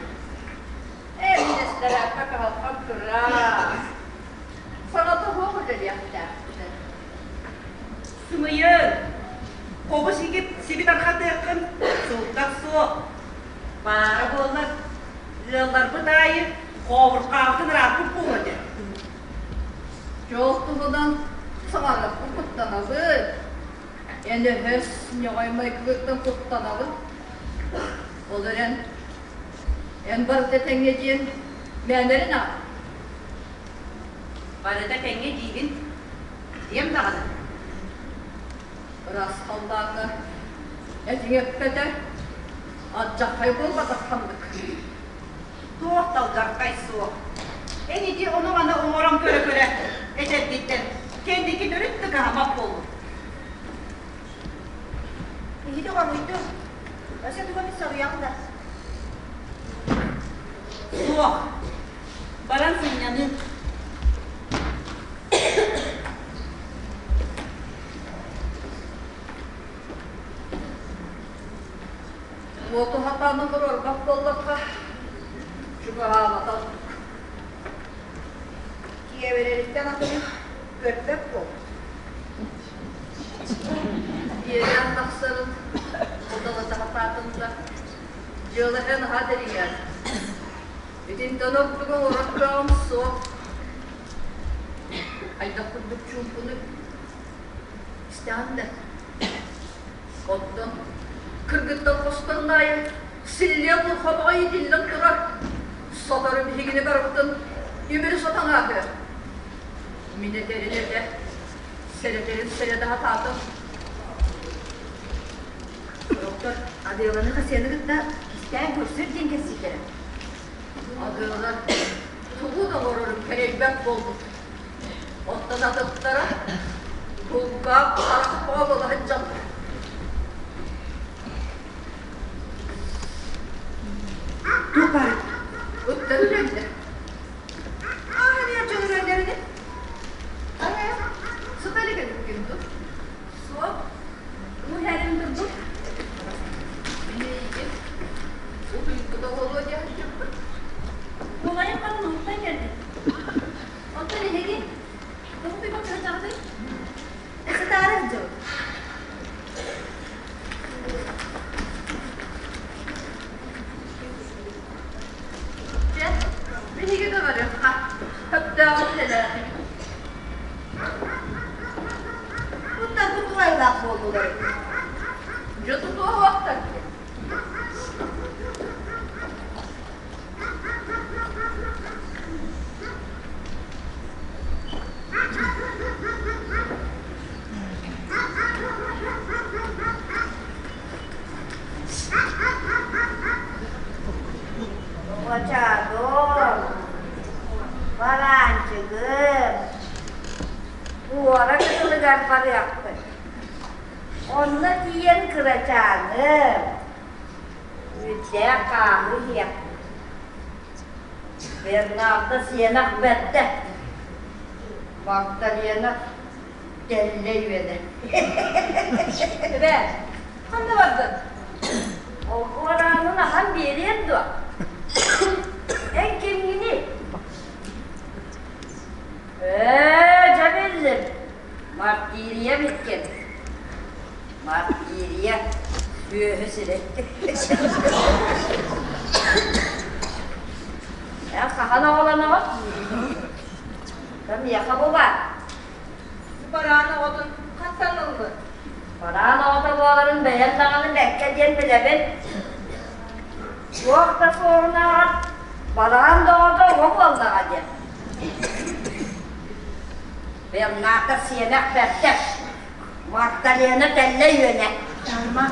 Эр идэстэрээппэ кыһалҕам кыра. Саҥата суох үлэлиэхтээхтэр. Сымыйын! Хобус игит сибит архатыаххын сылтах суох. Баара буоллар, ыалларбыт аайы хообурҕаабытын ырааппыт буолуо этэ. Дьол туһунан саҥарыахпын куттанабын. Эн өһөс ньоҕой майгыгыттан куттанабын. Ол эрэн, эн барыта тэҥҥэ диэн мээнэрин аах. Барыта тэҥҥэ диибин. Диэм даҕаны. Ыраас халлааҥҥа этиҥэппэтэ, алдьархай буолбатах ханнык. Туох да алдьархай суох. Эн ити ону-маны оҥорон көрө-көрө этэргиттэн кэнники төрүт да кыһаммат буоллум. Иһити хомуйдум. Өссө тугу эмит соруйаҕын да? Суох. Баран сынньаныы. Уоту хатаан олорорбох буоллахха, Чугаһаабатах. Киэбирэриттэн атыны көрбөт буолбут. Иэдээн тахсарын одалата сатаатым да, дьыала наһаа дириҥэр. Итинтэн ордук оҥорор кыаҕым суох. Хайдах курдук чуумпуну истэҕин да. Оттон кыргыттар хосторун аайы силлиэ хобоҕо иитиллэн турар. Сотору биһигини барыбытын үмүрү сотон ааһыа. Мин этэрин этэ, сэрэтэрин сэрэтэ сатаатым. Доктор Аделаны Хасены кытта кистээн көрсөр диэн кэпсииллэрэ. Адела тугу да оҥорорун кэрэйбэт буолбут. Оттон атыттара кулгаах харах буола сылдьаллар. Туох баарый? Ыттар үрэллэр. Ааһан иһэр дьон үрэллэрини? Сыта илик эбиккин дуу? Суох. Уу иһэрин турбут. Миигин утуйбута буолуо диэн сылдьыбыт. Куолайым хатын уһуктан кэллим. Оттон эһиги тоҕо утуйбакка сылдьаҕытый? Сытаары сылдьабыт. Дьэ, биһиги да барыахха. Сөптөөҕү үлэлээтибит. Куттарбыт туһайылаах буоллулар. Дьэ тутуоһуохтар диэн. Оҕочоодуом, бараанчыгым, Туора кытылыгар барыахпыт. Онно тиийэн кырачааным, үүттээх хааһы иһиэхпит. Бернарда сиэнэх бэрдэ, Магдалена тэллэй үөнэ. Эбээ, ханна бардын? Олбуораанын ахан биэриэн дуо? Эн кимҥиний? Ээ, дьэ биллим. Мартирия биккин. Мартирия сүөһү сирэ. Эн хаһан оҕолоноҕут? Миэхэ бу баар. Бараан оҕотун хантан ыллын? Бараан оҕото буоларын бэйэм даҕаны бэккэ диэн билэбин. Туох да суоҕунааҕар бараан да оҕото оҕо буоллаҕа диэн. Берната сиэмэх бэртэ. Магдалена тэллэй үөнэ. Талма.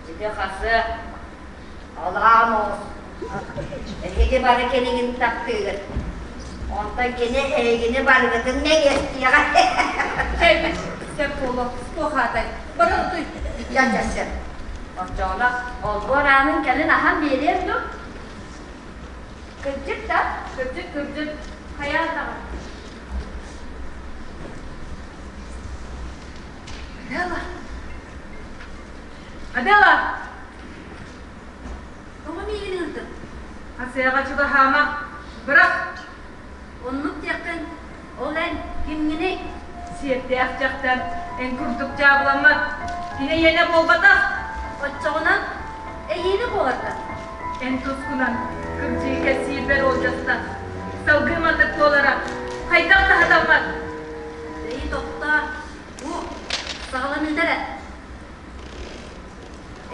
Ити хасы Алаан оҕус. Эһиги бары кинигин таптыыгыт. Онтон кини эһигини барыгытын мэҥиэстиэҕэ. Эбит, сөп буолуо, туох аатай, бары утуй. Дьэ, дьэ, сөп. Оччоҕуна олбуор аанын кэлин аһан биэриэм дуу? Кырдьык да? Кырдьык, кырдьык, хайаан даҕаны. Адела! Адела! Тоҕо миигин ыырдыҥ? Асыаҕа чугаһаама, бырах! Оннук диэххин, ол эн кимҥиний? Сиэрдээх дьахтар эн курдук дьаабыламмат, кини эйиэнэ буолбатах. Оччоҕуна эйиэнэ буоларга. Эн тускунан кырдьыгы кэпсиирбэр уолдьаста. Салгыы маннык буолара хайдах да сатаммат. Бэйи тохтоо, бу саҕаланыыта эрэ.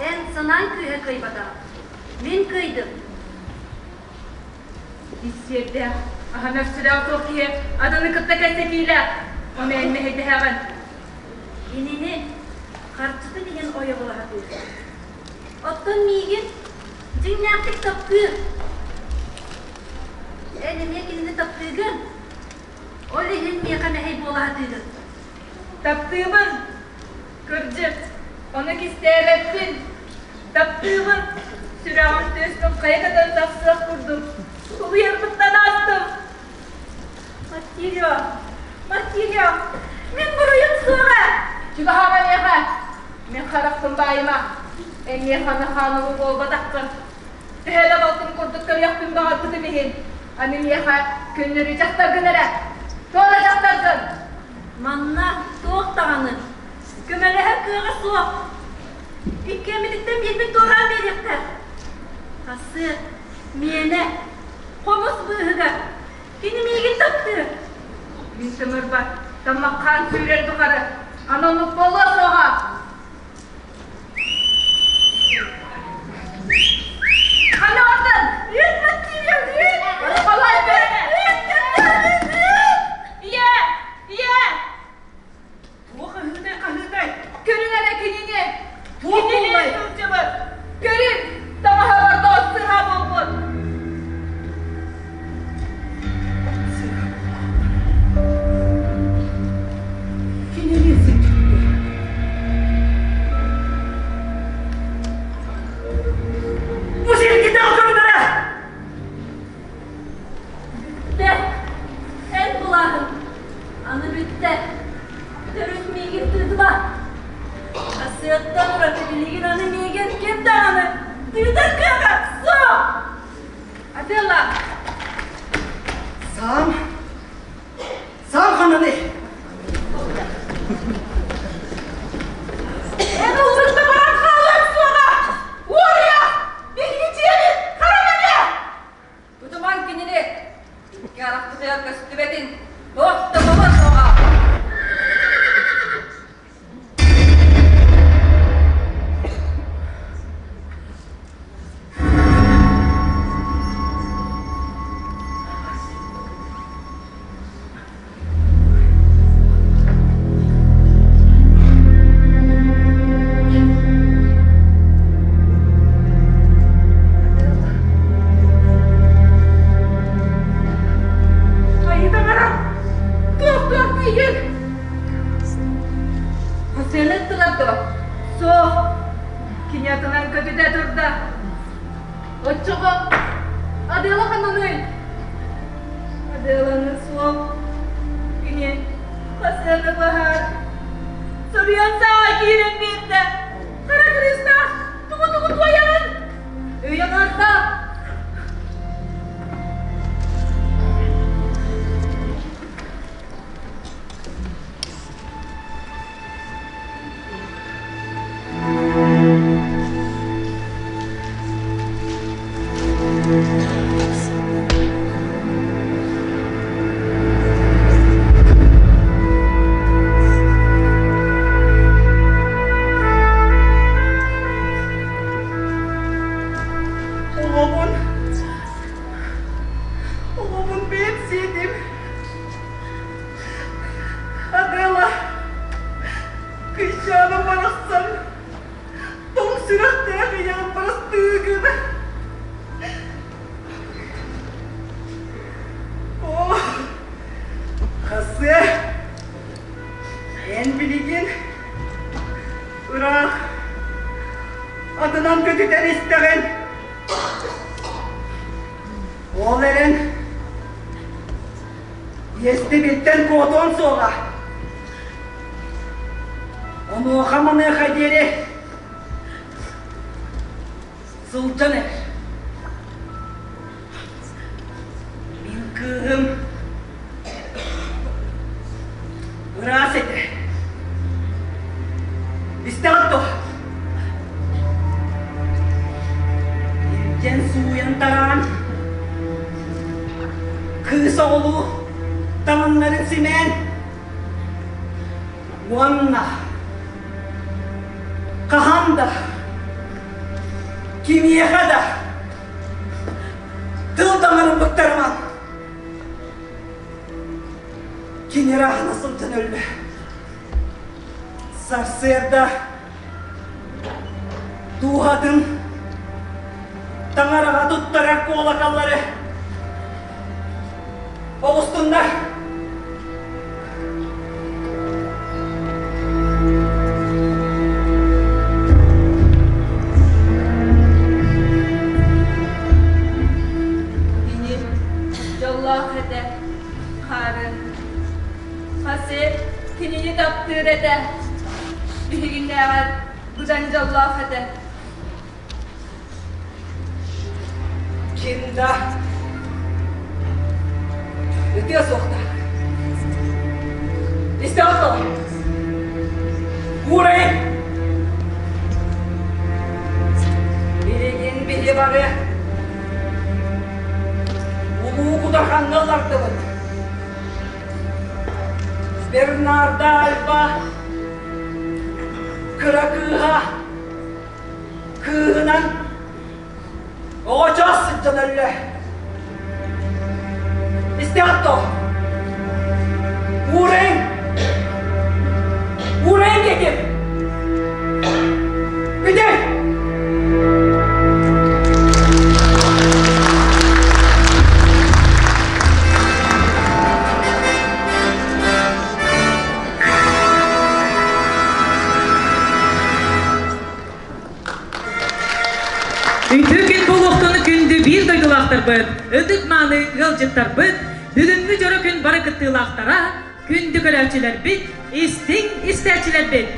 Эн санааҥ күүһэ кыайбатаҕа. Мин кыайдым. Ис сиэрдээх, аһа мөхсүлээх суох киһи аданы кытта кэпсэтиилээх, ону эн мэһэйдэһэҕин. Кинини харчытын иһин ойоҕолоһо Оттон миигин дьиҥнээхтик таптыыр. Эн эмиэ кинини таптыыгын. Ол иһин миэхэ мэһэй буола сатыыгын. Таптыыбын. Кырдьык, ону кистээбэппин. Таптыыбын. Сүрэҕим түөспүн хайа көтөн тахсыах курдук. Тулуйарбыттан аастым. Мартирио, Мартирио, мин буруйум суоҕа. Чугаһаама миэхэ. Мин харахпын баайыма. Эйиэхэ Михайловы буолбатаххын. Төһө да балтым курдук көрүөхпүн баҕарбытым иһин, аны миэхэ көннөрү дьахтаргын эрэ. Туора дьахтаргын! Манна туох даҕаны көмөлөһөр кыаҕа суох. Иккиэммититтэн биирбит туораан биэриэхтээх. Хасыа, миэнэ, хомус быыһыгар кини миигин таптыыр. Мин тымырбар таммаххаан сүүрэр тухары аны оннук буолуо суоҕа. Ханна бардын? Қалай Ийэ! Ийэ! Туох ыһыытай хаһыытай? Көрүҥ эрэ кинини! Туох Кинини буоллай? сылдьыбыт! Көрүҥ! Таҥаһа барда сыһа буолбут! Кинини сылдьыбыт. Бу сиргитэ отурдара! Бүттэ. Эн булааһын. Аны бүттэ. Төрүт миигин тыытыма. Хасыаттан ураты билигин аны миигин ким даҕаны тыытар кыаҕа суох! Адела! Саам, саам хананы! Эн ыллыкта баран хаалыаҥ суоҕа! Уоруйах! Биһиги дьиэбит хара мэҥэ! Тутумаҥ кинини! Икки арахпытыгар көстүбэтин! Туох да буолуо суоҕа! Айыы таҥара! Туох-туох диигин? Хасыаны ыттылар дуо? Суох. Кини атынан көтүтэ турда. Оччоҕо Адела ханнаный? Аделаны суох. Кини хасыаны баһаар. Соруйан саҥа киирэн биэрдэ. Хара кырыыстаах, тугу-тугу туойаҕын? Өйөн орто. Оҕобун, оҕобун бэйэм сиэтим. Адела, кыысчааным барахсан, тоҥ сүрэхтээх ийэҕин барастыыгын. Оо, хасыа, эн билигин ыраах атынан көтүтэн истэҕин. Ол эрэн Иэстибиттэн куотуон суоҕа. Онуоха-маныаха диэри сылдьан эр. Мин кыыһым ыраас этэ. Истэҕит дуо? Илдьэн сууйан тараан, кыыс оҕолуу таҥыннарын симээн уонна хаһан да кимиэхэ да тыл таҥарын быктарыман кини ырааһына сылдьан өллө. Сарсыарда дууһатын таҥараҕа туттарар куолакаллары оҕустуннар. Кини дьоллоох этэ, хаарын Хасыт кинини таптыыр этэ. Биһигиннээҕэр быдан дьоллоох этэ. Ким да ытыа суохтаах. Истэҕит дуо? Уурайын! Билигин биһи бары улуу кудархаҥҥа ыллардыбыт. Бернарда Альба кыра кыыһа кыыһынан Оҕочоос сылдьан өллө. Истэҕит дуо? Уурайыҥ! Уурайыҥ диэтим! Бүтүн! Үтүө күн буолуохтун күндү биир дойдулаахтарбыт, ытык-мааны ыалдьыттарбыт, бүгүҥҥү дьоро күн бары кыттыылаахтара, күндү көрөөччүлэрбит, истиҥ истээччилэрбит!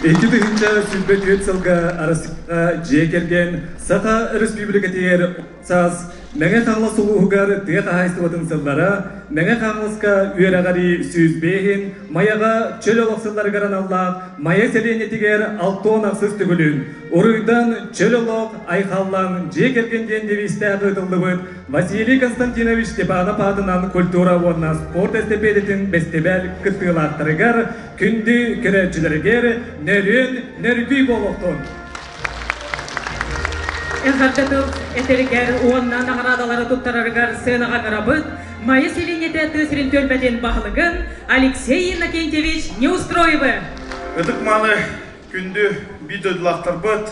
2024 сылга Арассыыйа дьиэ кэргэн Саха Өрөспүүбүлүкэтигэр Саас Мэҥэ Хаҥалас улууһугар тыа хаһаайыстыбатын сыллара, Мэҥэ Хаҥаласка үөрэҕирии 105-ин, Майаҕа чөл олох сылларыгар аналлаах Майа сэлиэнньэтигэр 68 төгүлүн Уруйдан чөл олох айхаллан дьиэ кэргэн диэн девизтээх ыытыллыбыт Василий Константинович Степанов аатынан культура уонна спорт эстэпиэдэтин бэстибээл кыттыылаахтарыгар, күндү көрөөччүлэригэр нөрүөн нөргүй буолуохтун! Эҕэрдэ тыл этэригэр уонна наҕараадалары туттарарыгар сыанаҕа кырабыт Майа сэлиэнньэтэ тыа сирин түөлбэтин баһылыгын Алексей Иннокентьевич Неустроевы. Ытык-мааны күндү биир дойдулаахтарбыт,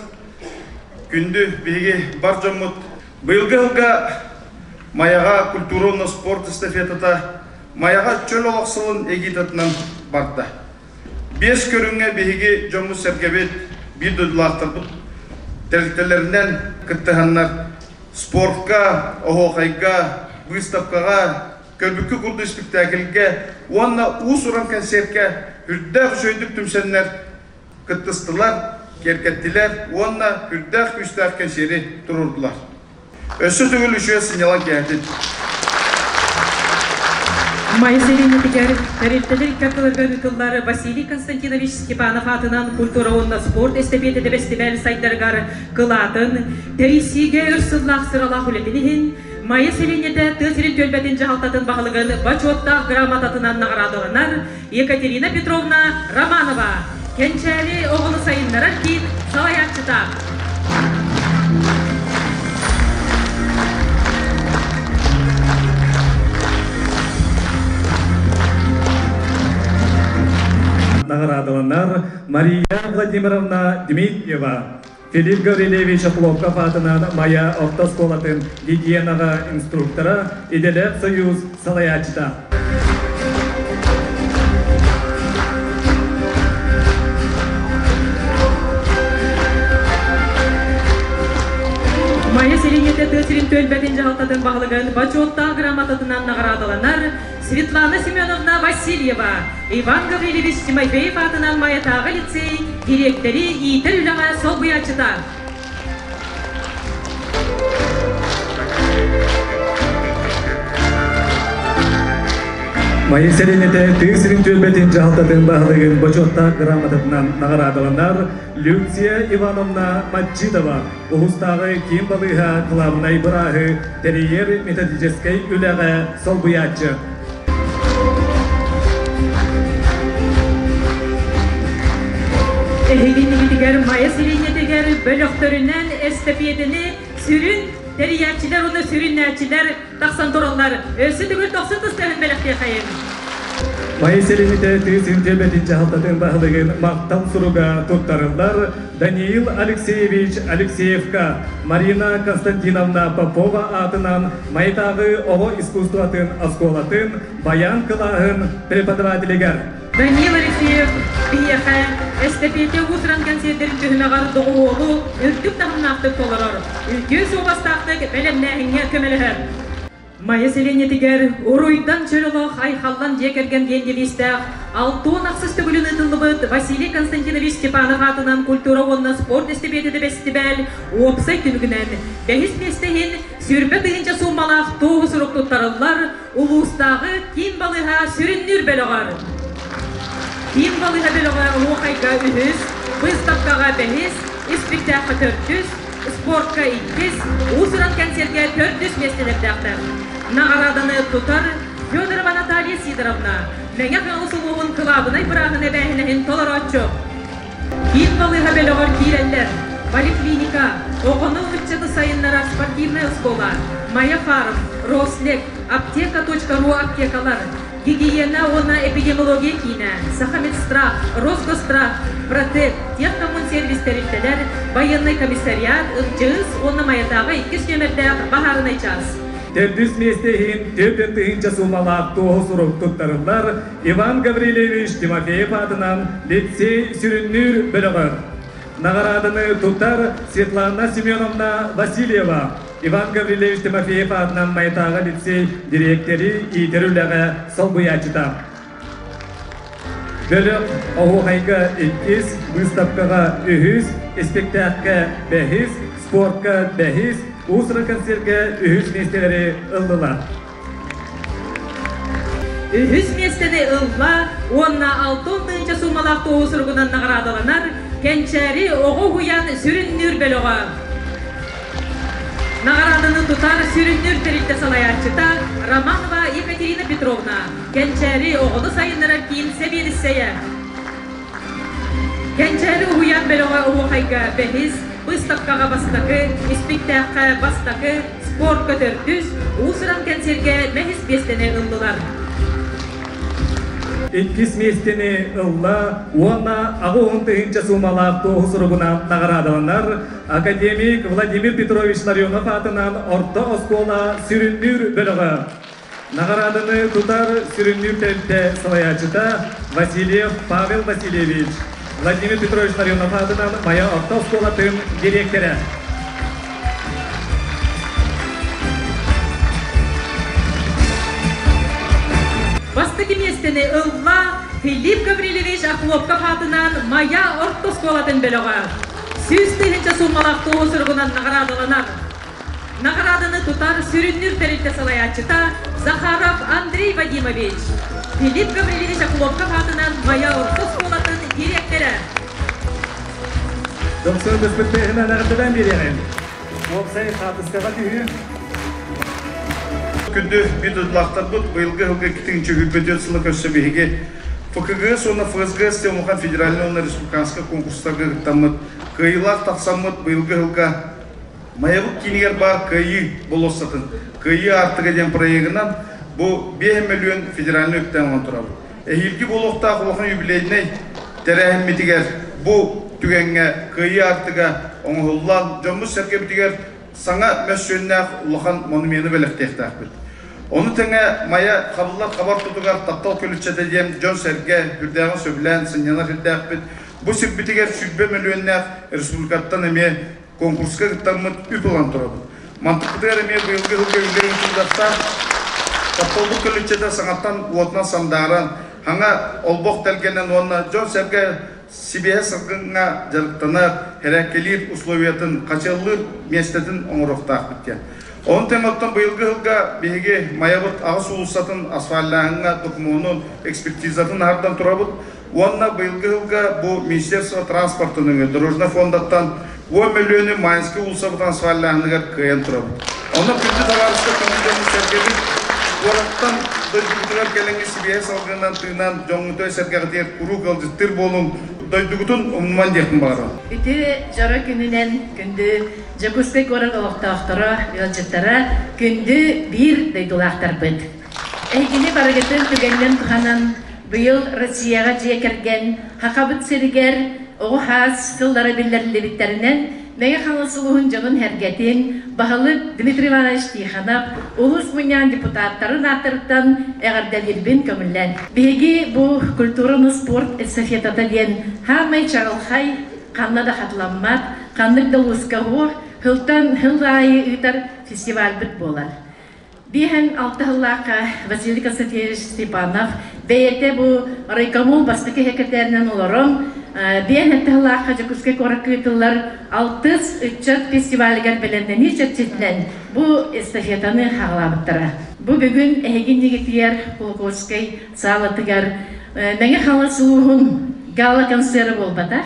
күндү биһиги бар дьоммут быйылгы сылга Майаҕа культура уонна спорт эстафетата Майаҕа чөл олох сылын эгитатынан барда. Биэс көрүҥҥэ биһиги дьоммут-сэргэбит, биир дойдулаахтарбыт тэрилтэлэринэн кыттыһаннар спортка, оһуохайга, быыстапкаҕа, көрбүккэ курдук испиктээкилгэ уонна уус-уран кэнсиэркэ үрдээх үчүгэйдик түмсэннэр кыттыстылар, киэркэттилэр уонна үрдээх күүстээх кэнсиэри туруордулар. Өссө төгүл үчүгэй сынньалаҥ кээһэтин. Майа сэлиэнньэтигэр тэрилтэлэр икки ардыларыгар ыытыллар Василий Константинович Степанов аатынан культура уонна спорт эстэпиэтэтэ бэстибээл сайдарыгар кылаатын, тэрийсиигэ өр сыллаах сыралаах үлэтин иһин Майа сэлиэнньэтэ тыа сирин түөлбэтин дьаһалтатын баһылыгын бочуоттаах грамотатынан наҕараадаланар Екатерина Петровна Романова, Кэнчээри оҕону сайыннарар киин салайааччыта. Наҕараадаланар Мария Владимировна Дмитриева, Филипп Гаврильевич Охлопков аатынан Майа орто оскуолатын гигиенаҕа инструктора, идэлээх союз салайааччыта. Майа сэлиэнньэтэ тыа сирин түөлбэтин дьаһалтатын баһылыгын бочуоттаах грамотатынан наҕараадаланар Светлана Семеновна Васильева, Иван Гаврильевич Тимофеев аатынан Майатааҕы лицей дириэктэри иитэр үлэҕэ солбуйааччыта. Майа сэлиэнньэтэ тыа сирин түөлбэтин дьаһалтатын баһылыгын бочуоттаах грамотатынан наҕараадаланар Люция Ивановна Маджидова улуустааҕы киин балыыһа кылаабынай бырааһы тэрийэр методическай үлэҕэ солбуйааччы. Эһигиннигитигэр Майа сэлиэнньэтигэр бөлөхтөрүнэн эстэпиэтэни сүрүн тэрийээччилэр уонна сүрүннээччилэр тахсан тураллар. Өссө төгүл тохсун тыстарын бэлэхтиэхэйин. Майа сэлиэнньэтэ тыа сирин түөлбэтин дьаһалтатын баһылыгын махтал суруга туттарыллар Даниил Алексеевич Алексеевка, Марина Константиновна Попова аатынан Майатааҕы оҕо искусствотын оскуолатын баян кылааһын преподавателигэр. Даниил Алексеев биһиэхэ эстэпиэтэ уус-уран кэнсиэрдэрин түһүмэҕэр доҕуһуолу үрдүк таһымнаахтык толорор, үтүө суобастаахтык бэлэмнээһиҥҥэ көмөлөһөр. Майа сэлиэнньэтигэр Уруйдан чөл олох айхаллан дьиэ кэргэн диэн девизтээх алтыан ахсыс төгүлүн ыытыллыбыт Василий Константинович Степанов аатынан культура уонна спорт эстэпиэтэтэ бэстибээл уопсай түмүгүнэн бэһис миэстэ иһин 20 000 сууммалаах туоһу сурук туттарыллар улуустааҕы киин балыыһа сүрүннүүр бөлөҕөр. Киин балыыһа бөлөҕө оһуохайга үһүс, быыстапкаҕа бэһис, испиктээххэ төрдүс, спортка иккис, уус-уран кэнсиэргэ төрдүс миэстэлэрдээхтэр. Наҕарааданы тутар Федорова Наталья Сидоровна, Мэҥэ Хаҥалас улууһун кылаабынай бырааһын эбээһинэһин толорооччу. Киин балыыһа бөлөҕөр киирэллэр поликлиника, оҕону ыччаты сайыннарар спортивнай оскуола, Майа фарм, Рослек, аптека.ру аптекалар, Гигиена уонна эпидемиология киинэ, Сахамедстрах, Росгосстрах, Протек, Техкоммунсервис тэрилтэлэр, байыаннай комиссариат, ЫГДЬС уонна Майатааҕы иккис нүөмэрдээх баһаарынай чаас. Төрдүс миэстэ иһин 40 000 суумалаах туоһу сурук туттарыллар Иван Гаврильевич Тимофеев аатынан лицей сүрүннүүр бөлөҕөр. Наҕарааданы тутар Светлана Семеновна Васильева, Иван Гаврильевич Тимофеев аатынан Майатааҕы лицей дириэктэри иитэр үлэҕэ солбуйааччыта. Бөлөх оһуохайга иккис, быыстапкаҕа үһүс, испиктээххэ бэһис, спортка бэһис, уус-уран концерка үһүс миэстэлэри ыллылар. Үһүс миэстэни ылла уонна 60 000 суумалаах туоһу суругунан наҕараадаланар Кэнчээри оҕо уһуйаан сүрүннүүр бөлөҕө. Наҕарааданы тутар сүрүннүүр тэрилтэ салайааччыта Романова Екатерина Петровна, Кэнчээри оҕону сайыннарар киин сэбиэдиссэйэ. Кэнчээри уһуйаан бөлөҕө оһуохайга бэһис, быыстапкаҕа бастакы, испиктээххэ бастакы, спортка төрдүс, уус-уран кэнсиэргэ бэһис миэстэни ыллылар. Иккис миэстэни ылла уонна 80 000 суумалаах туоһу суругунан наҕараадаланар академик Владимир Петрович Ларионов аатынан орто оскуола сүрүннүүр бөлөҕө. Наҕарааданы тутар сүрүннүүр тэрилтэ салайааччыта Васильев Павел Васильевич, Владимир Петрович Ларионов аатынан Майа орто оскуолатын дириэктэрэ. Бастакы миэстэни ылла Филипп Гаврильевич Охлопков аатынан Майа орто оскуолатын бөлөҕө. 100 000 суумалаах туоһу суругунан наҕараадаланар. Наҕарааданы тутар сүрүннүүр тэрилтэ салайааччыта Захаров Андрей Вадимович, Филипп Гаврильевич Охлопков аатынан Майа орто оскуолатын дириэктэрэ. Дохсун көспүттээһинэн эҕэрдэлээн биэриэҕин. Уопсай хаатыскаҕа түһүү. Күндү биир дойдулаахтарбыт, быйылгы сылга 2024 сылы көрсө биһиги ФКГС уонна ФСГС диэн улахан федеральнай уонна республиканскай конкурстарга кыттаммыт, кыайыылаах тахсаммыт быйылгы сылга Майабыт киинигэр баар Кыайыы болуоссатын Кыайыы аартыга диэн проегынан бу 5 мөлүйүөн федеральнай үптээн оҥорон турабыт. Эһиилги буолуохтаах улахан юбилейнай тэрээһиммитигэр бу түгэҥҥэ Кыайыы аартыга оҥоһуллан, дьоммут-сэргэбитигэр саҥа мөссүөннээх улахан монумены бэлэхтиэхтээхпит. Ону тэҥэ Майа хабыллар хабар тутугар таптал көлүччэтэ диэн дьон-сэргэ үрдээҕин сөбүлээн сынньанар сирдээхпит. Бу сирбитигэр 20 мөлүйүөннээх республикаттан эмиэ Конкурска кыттаммыт үп ылан турабыт. Мантыкпытыгар эмиэ быйылгы сылга үлэ ыытыллыахтаах. Тапталбыт көлүччэтэ саҥаттан уотунан сандааран, хаҥа олбох тэлгэнэн уонна дьон-сэргэ сибиэһэ салгыҥҥа дьарыктанар, хэрээккэлиир условиятын, хачыаллыыр миэстэтин оҥоруохтаахпыт диэн. Ону тэҥэ оттон быйылгы сылга биһиги Майабыт аҕыс уулуссатын асфальтааһыҥҥа докумуонун, экспертизатын аһардан турабыт. Уонна быйылгы сылга бу Министерство транспортын өҥө дорожнай фондаттан 10 мөлүйүөнү Майнскай уулуссабытын асфальтааһыныгар кыайан турабыт. Онно күндү табаарыстар көҥүл дьонун сэргэбит куораттан дойдубутугар кэлэҥҥи сибиэһэ салгынынан тыынан дьоҥҥутугар сэргэҕитигэр куруук ыалдьыттыыр буолуҥ, дойдугутун умнуман диэхпин баҕарабын. Үтүө дьоро күнүнэн күндү Дьокуускай куорат олохтоохторо, ыалдьыттара, күндү биир дойдулаахтарбыт! Эһигини барыгытын түгэнинэн туһанан, быйыл Россияҕа дьиэ кэргэн Сахабыт сиригэр оҕо саас сыллара биллэриллибиттэринэн Мэҥэ Хаҥалас улууһун дьонун-сэргэтин, баһылык Дмитрий Иванович Тихонов, улуус мунньаҕын депутаттарын ааттарыттан эҕэрдэлиирбин көҥүллэн. Биһиги бу культураны спорт эстафетата диэн саамай чаҕылхай, ханна да хатыламмат, ханнык да улууска суох, сылтан сыл аайы ыытар фестивальбыт буолар. Биэһэн алта сыллаахха Василий Константинович Степанов бэйэтэ бу райкомол бастакы секретарынан олорон, биэһэн алта сыллаахха Дьокуускай куоракка ыытыллар алтыс ыччат фестивалыгар бэлэмнэнии чэрчитинэн бу эстафетаны хаҕалаабыттара. Бу бүгүн эһиги иннигитигэр Кулаковскай саалатыгар Мэҥэ Хаҥалас улууһун гала-концера буолбатах,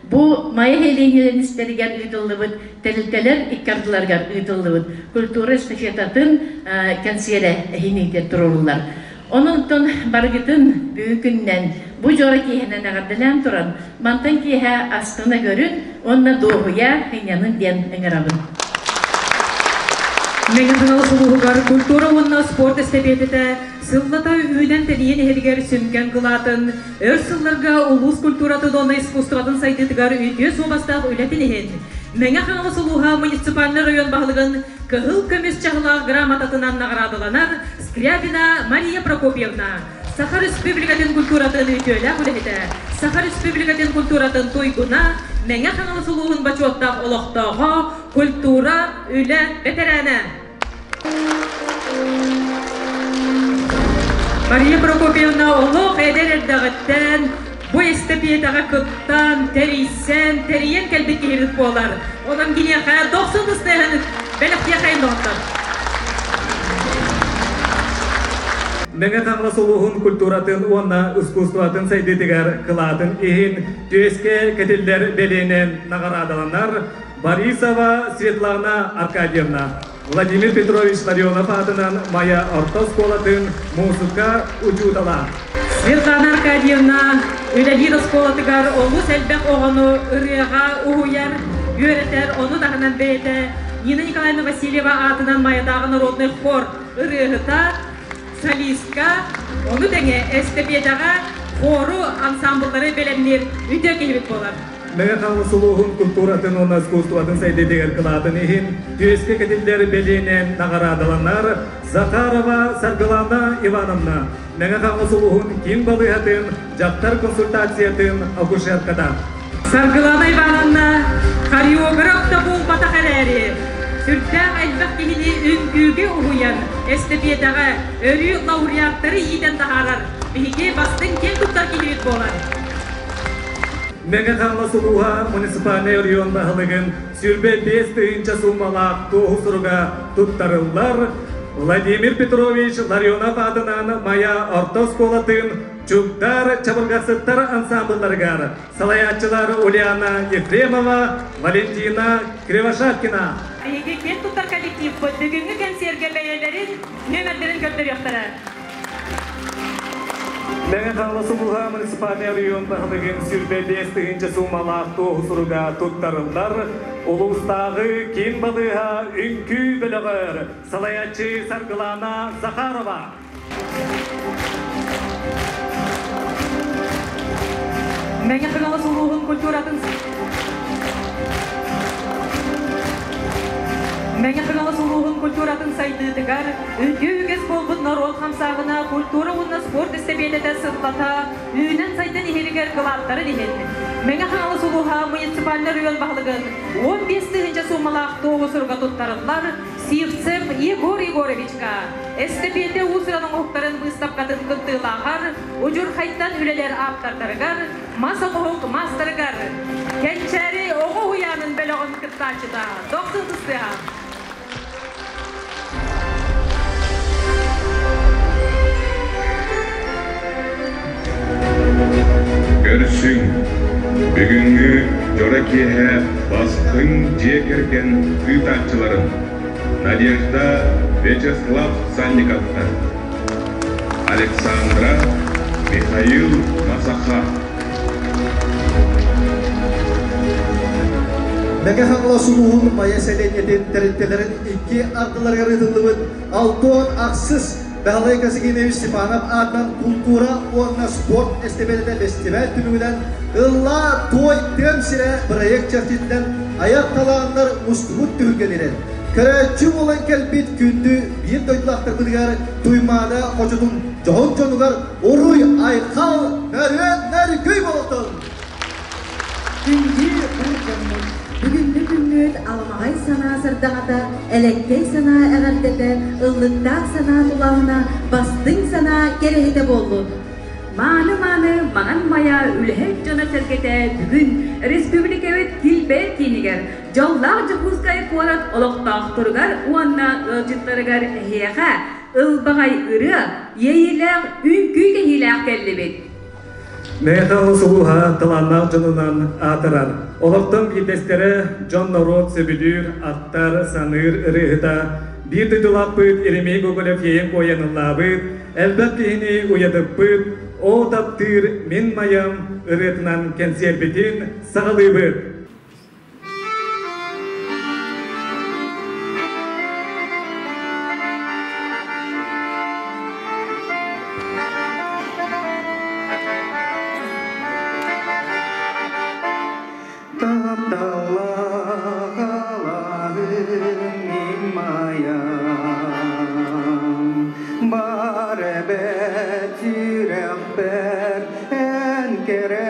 Бу Майа нэһилиэнньэлэрин истэригэр ыытыллыбыт тэрилтэлэр икки ардыларыгар ыытыллыбыт культура эстафетатын кэнсиэрэ эһиниитигэр туруоруллар. Онон барыгытын бүгүн күнүнэн бу дьоро киэһэнэн эҕэрдэлээн туран, мантан киэһэ астына көрүн уонна дуоһуйа сынньанын диэн ыҥырабын. Мэҥэ Хаҥалас улууһугар культура уонна спорт эстэпиэтэтэ сыллата үүнэн-тэнийэн иһэригэр сүҥкэн кылаатын Өр сылларга улуус культуратын уонна искусствотын сайдыытыгар үтүө суобастаах үлэтин иһин Мэҥэ Хаҥалас улууһа муниципальнай район баһылыгын кыһыл көмүс чаһылаах грамотатынан наҕараадаланар Скрябина Мария Прокопьевна, Саха Республикатын культуратын үтүөлээх үлэһитэ, Саха Республикатын культуратын туйгуна, Мэҥэ Хаҥалас улууһун бочуоттаах олохтооҕо, культура, үлэ бэтэрээнэ. Мария Прокопьевна олох эдэр эрдэҕиттэн бу эстэпиэтэҕэ кыттан, тэрийсэн, тэрийэн кэлбит киһибит буолар. Онон киниэхэ дохсун ыстыаһын бэлэхтиэхэйин доҕоттор. Мэҥэ Хаҥалас улууһун культуратын уонна искусствотын сайдыытыгар кылаатын иһин түөскэ кэтиллэр бэлиэнэн наҕараадаланар Борисова Светлана Аркадьевна, Владимир Петрович Ларионов аатынан Майа орто оскуолатын муусука учуутала. Светлана Аркадьевна үлэлиир оскуолатыгар олус элбэх оҕону ырыаҕа уһуйар, үөрэтэр, ону таһынан бэйэтэ Нина Николаевна Васильева аатынан Майатааҕы народнай хор ырыаһыта, солистка, ону тэҥэ эстэпиэтэҕэ хору ансамбллары бэлэмниир үтүө киһибит буолар. Мэҥэ Хаҥалас улууһун культуратын уонна искусствотын сайдыытыгар кылаатын иһин түөскэ кэтиллэр бэлиэнэн наҕараадаланар Захарова Саргылана Ивановна, Мэҥэ Хаҥалас улууһун киин балыыһатын дьахтар консультациятын акушерката. Саргылана Ивановна хореограф да буолбатах эрээри, сүрдээх элбэх киһини үҥкүүгэ уһуйан, эстэпиэтэҕэ өрүү лауреаттары иитэн таһаарар биһиги бастыҥ киэн туттар киһибит буолар. Мэҥэ Хаҥалас улууһа муниципальнай оройуон баһылыгын 25 тыһыынча суумалаах туоһу суруга туттарыллар. Владимир Петрович Ларионов аатынан Майа орто оскуолатын Чугдар чабырҕасыттар ансамблларыгар салайааччылар Ульяна Ефремова, Валентина Кривошапкина. Биһиги киэн туттар коллективпыт бүгүҥҥү кэнсиэргэ бэйэлэрин нүөмэрдэрин көрдөрүөхтэрэ. Мэҥэ Хаҥалас улууһа муниципальнай оройуон баһылыгын 25 тыһыынча суумалаах туоһу суруга туттарыллар. Улуустааҕы киин балыыһа үҥкүү бөлөҕөр салайааччы Саргылана Захарова. Мэҥэ Хаҥалас улууһун культуратын Мэҥэ Хаҥалас улууһун культуратын сайдыытыгар үтүө үгэс буолбут норуот хамсааһына культура уонна спорт эстэпиэтэтэ сыллата үүнэн-сайдан иһэригэр кылааттарын иһин Мэҥэ Хаҥалас улууһа муниципальнай оройуон баһылыгын 15 тыһыынча суумалаах туоһу суруга туттарыллар Сивцев Егор Егоровичка эстэпиэтэ уус-уран оҥоһуктарын быыстапкатын кыттыылааҕар удьурхайтан үлэлэр ааптардарыгар мас оҥоһук маастарыгар Кэнчээри оҕо уһуйаанын бөлөҕүн кыттааччыта Дохсун Тыстыаһа. Көрсүҥ, бүгүҥҥү дьоро киэһэ бастыҥ дьиэ кэргэн ыытааччыларын Надежда Вячеслав Санниковтар, Александра Михаил Масаха. Мэҥэ Хаҥалас улууһун Майа сэлиэнньэтин тэрилтэлэрин икки ардыларыгар ыытыллыбыт Алтон ахсыс Баһылай Казагинович Степанов аатынан култуура уонна спорт эстэпиэтэтэ бэстибээл түмүгүнэн Ыллаа, туой, тыам сирэ бырайыак чэрчитинэн айар талааннар мустубут түһүлгэлэрин көрөөччү буолан кэлбит күндү биир дойдулаахтарбытыгар Туймаада хочотун дьоһун дьонугар уруй, айхал, нөрүөн нөргүй буолтун! Күндү бар дьоммут, бүгүҥҥү күҥҥүт. күммүт аламаҕай санаа сардаҥата, элэккэй санаа эҕэрдэтэ, ыллыктаах санаа тулааһына, бастыҥ санаа кэрэһитэ буоллун! Мааны-мааны Маҥан Майа үлэһит дьоно-сэргэтэ бүгүн республикабыт килбэйэр киинигэр дьоллоох Дьокуускай куорат олохтоохторугар уонна ыалдьыттарыгар эһиэхэ ылбаҕай ырыа, иэйиилээх үҥкүү кэһиилээх кэллибит. Мэхэл сулуһа талааннаах дьонунан аатырар. Олортон биирдэстэрэ дьон-норуот сөбүлүүр, ахтар, саныыр ырыаһыта, биир дойдулаахпыт Еремей Гоголев иэйэн-куойан ыллаабыт, элбэх киһини уйадыппыт «Оо, таптыыр мин майам» ырыатынан кэнсиэрбитин саҕалыыбыт. Бар эбэт сүрэхпэр эн кэрэҥ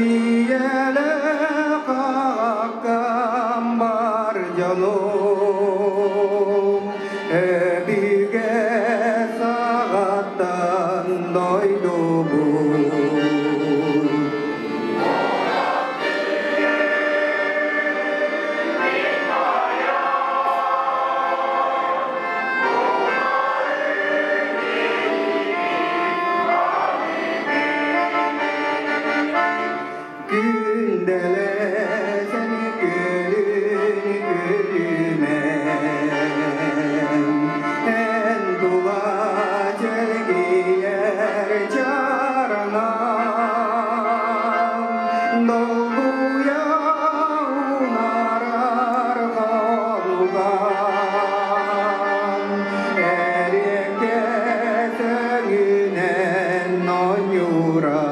Ийэлээх аҕаккам бар дьонум Өбүгэ саҕаттан дойдубун. Күндэлэсэн күлүн күлүмэн, эн тула чэлгийэр чараҥам, долгуйа унаарар холугам, эриэккэ сөҥүнэн оонньуурам.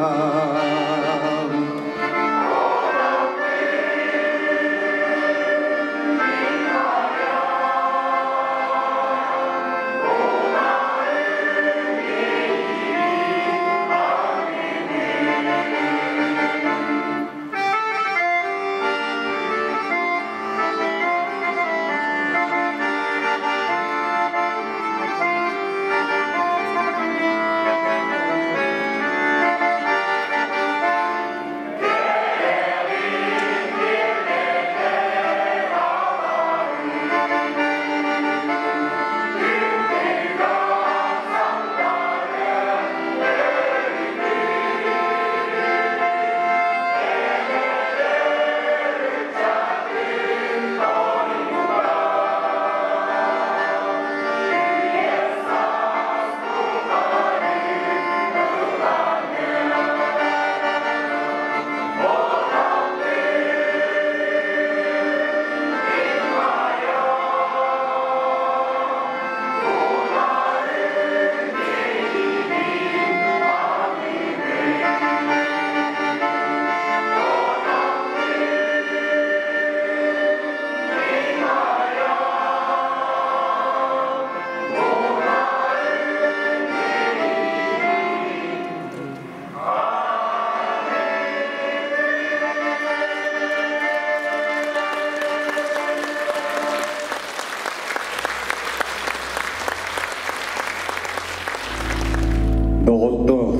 Доҕоттоор,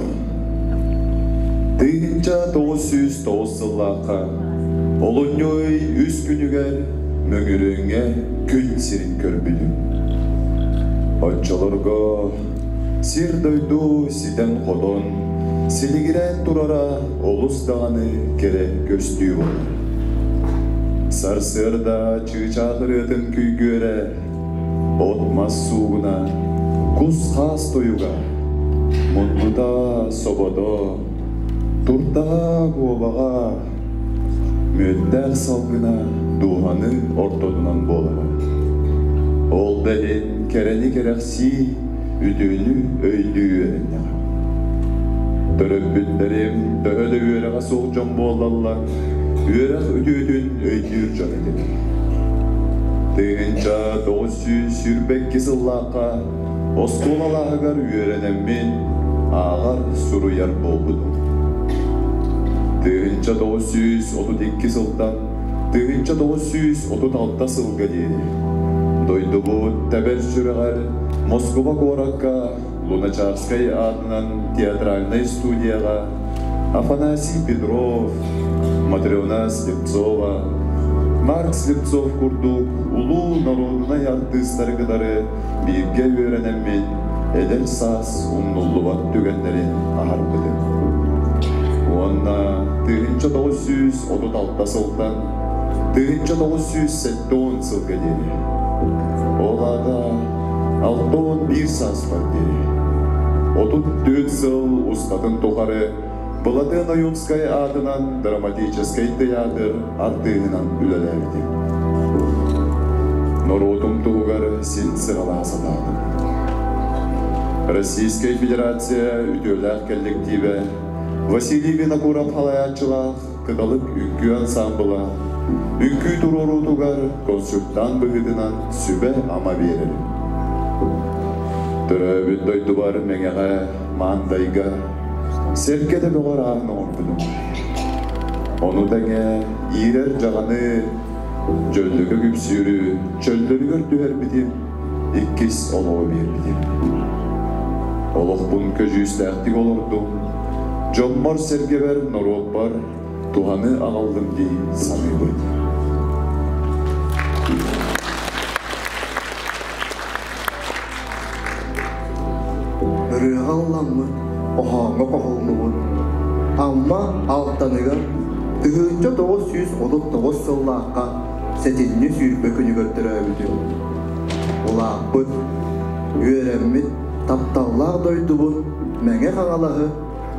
1909 сыллаахха олунньу ый үс күнүгэр Мөҥүрүөҥҥэ күн сирин көрбүтүм. Оччолорго сир-дойду ситэн-хотон, силигирээн турара олус даҕаны кэрэ көстүү буолар. Сарсыарда чыычаах ырыатын күйгүөрэ, от-мас суугуна, кус-хаас тойуга, мундута, собото, туртаҕа, куобаҕа, мүөттээх салгына дууһаны ортотунан буолара. Ол да иһин кэрэни кэрэхсии, үтүөнү өйдүү үөрэннэҕим. Төрөппүттэрим төһө да үөрэҕэ суох дьон буоллаллар, үөрэх үтүөтүн өйдүүр дьон этилэр. 1922 сыллаахха оскуолалааһыгар үөрэнэммин ааҕар, суруйар буолбутум. 1932 сылтан 1936 сылга диэри дойдубут тэбэр сүрэҕэр Москуба куоракка Луначарскай аатынан театральнай студияҕа Афанасий Петров, Матрена Слепцова, Марк Слепцов курдук улуу норуодунай артыыстары кытары бииргэ үөрэнэммин эдэр саас умнуллубат түгэннэрин аһарбытым. Уонна 1936 сылтан 1970 сылга диэри. Ол аата 61 сааспар диэри. 34 сыл устатын тухары Былатыан Ойуунскай аатынан драматическай тыйаатыр артыыһынан үлэлээбитим. Норуотум туһугар син сыралаһа сатаатым. Российскай Федерация үтүөлээх кэллэктиибэ Василий Винокуров халайааччылаах Кыталык үҥкүү ансаамбыла үҥкүү туруоруутугар консультант быһыытынан сүбэ-ама биэрэрим. Төрөөбүт дойдубар Мэҥэҕэ, Маандайга сэргэ да бөҕө ырааһын оҥорбутум. Ону тэҥэ иирэр дьаҕаны, дьөллөкө күпсүүрү чөллөрүгэр түһэрбитим, иккис олоҕу биэрбитим. Олохпун көдьүүстээхтик олордум, дьоммор-сэргэбэр, норуоппар туһаны аҕаллым дии саныыбын. Ырыаҕа ылламмыт, хоһооҥҥо хоһуллубут Амма Алтаныгар 1939 сыллаахха сэтинньи 20 күнүгэр төрөөбүтүм. Улааппыт, үөрэммит, тапталлаах дойдубун Мэҥэ Хаҥалаһы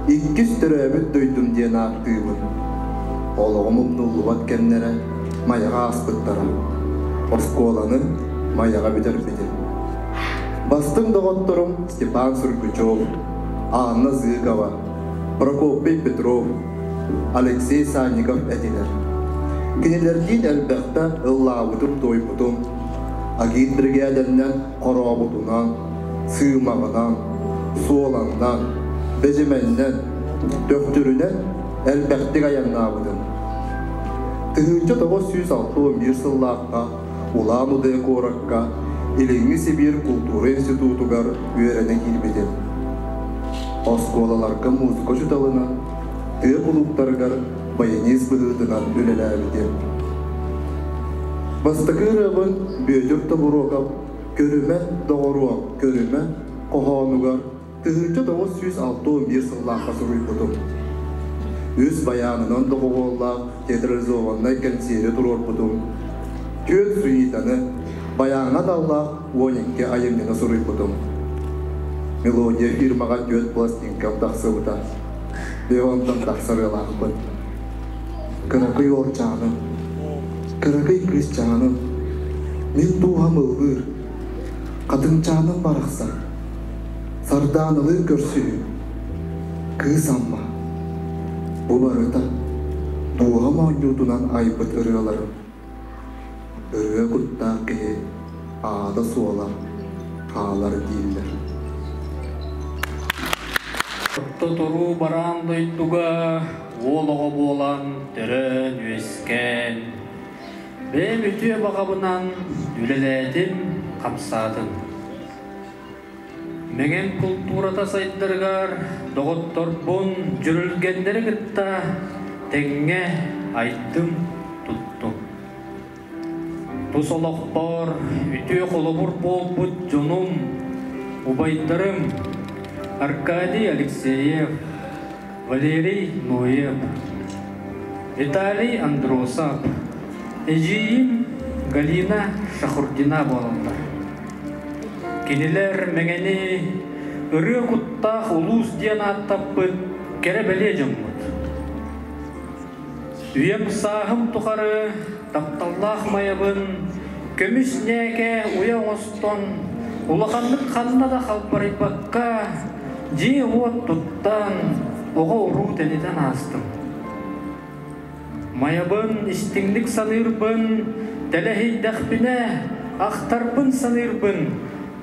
иккис төрөөбүт дойдум диэн ааттыыбын. Олоҕум умнуллубат кэмнэрэ Майаҕа ааспыттара. Оскуоланы Майаҕа бүтэрбитим. Бастыҥ доҕотторум Степан Сургучев, Анна Зыкова, Прокопий Петров, Алексей Санников этилэр. Кинилэрдиин элбэхтэ ыллаабытым-туойбутум, агит биригээдэннэн хорообутунан, сыымаҕынан, суоланнан, бэдьимэннэн, төхтүрүнэн элбэхтик айаннаабытым. 1961 сыллаахха Улан-Удэ куоракка Илиҥҥи Сибиир култуура институтугар үөрэнэ киирбитим. Оскуолаларга музыка учууталынан, тыа кулууптарыгар баянист быһыытынан үлэлээбитим. Бастакы ырыабын Бүөтүр Тобуруокап «Көрүмэ, доҕоруом, көрүмэ» хоһоонугар 1961 сыллаахха суруйбутум. Үс байаанынан доҕуһуоллаах театрализованнай кэнсиэри туруорбутум. Түөрт сюитаны, байааҥҥа аналлаах 12 айымньыны суруйбутум. Мелодия фирмаҕа түөрт пластинкам тахсыбыта. Леонтан тахсар ыалаахпын. Кыракый уолчааным, кыракый кыысчааным, мин дууһам ыллыыр, хатыҥчааным барахсан, сардааналыы көрсүһүү, кыыс Амма. Бу барыта дууһам оонньуутунан айбыт ырыаларым. Ырыа куттаах киһи аата-суола хаалар дииллэр. Орто туруу бараан дойдуга уол оҕо буолан төрөөн-үөскээн, бэйэм үтүө баҕабынан үлэлээтим, хамсаатым. Мэҥэм култуурата сайдарыгар доҕотторбун дьүрүлгэннэри кытта тэҥҥэ айдым, туттум. Тус олохпор үтүө холобур буолбут дьонум, убайдарым Аркадий Алексеев, Валерий Ноев, Виталий Андросов, эдьиийим Галина Шахурдина буолаллар. Кинилэр Мэҥэни ырыа куттаах улуус диэн ааттаппыт кэрэ-бэлиэ дьоммут. Үйэм сааһым тухары тапталлаах майабын көмүс ньээкэ уйа оҥостон, улаханнык ханна да халбарыйбакка, дьиэ-уот туттан, оҕо-уруу тэнитэн аастым. Майабын истиҥник саныырбын, тэлэһийдэхпинэ, ахтарбын саныырбын,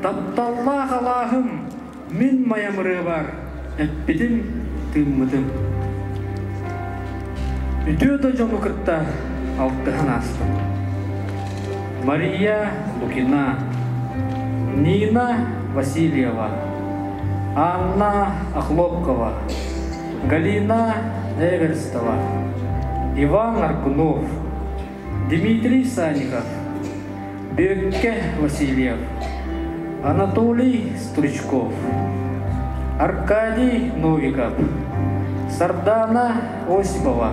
тапталлаах алааһым мин майам ырыабар эппитим, тыыммытым. Үтүө да дьону кытта алтыһан аастым. Мария Лукина, Нина Васильева, Анна Охлопкова, Галина Эверстова, Иван Аргунов, Дмитрий Санников, Бүөккэ Васильев, Анатолий Стручков, Аркадий Новиков, Сардана Осипова,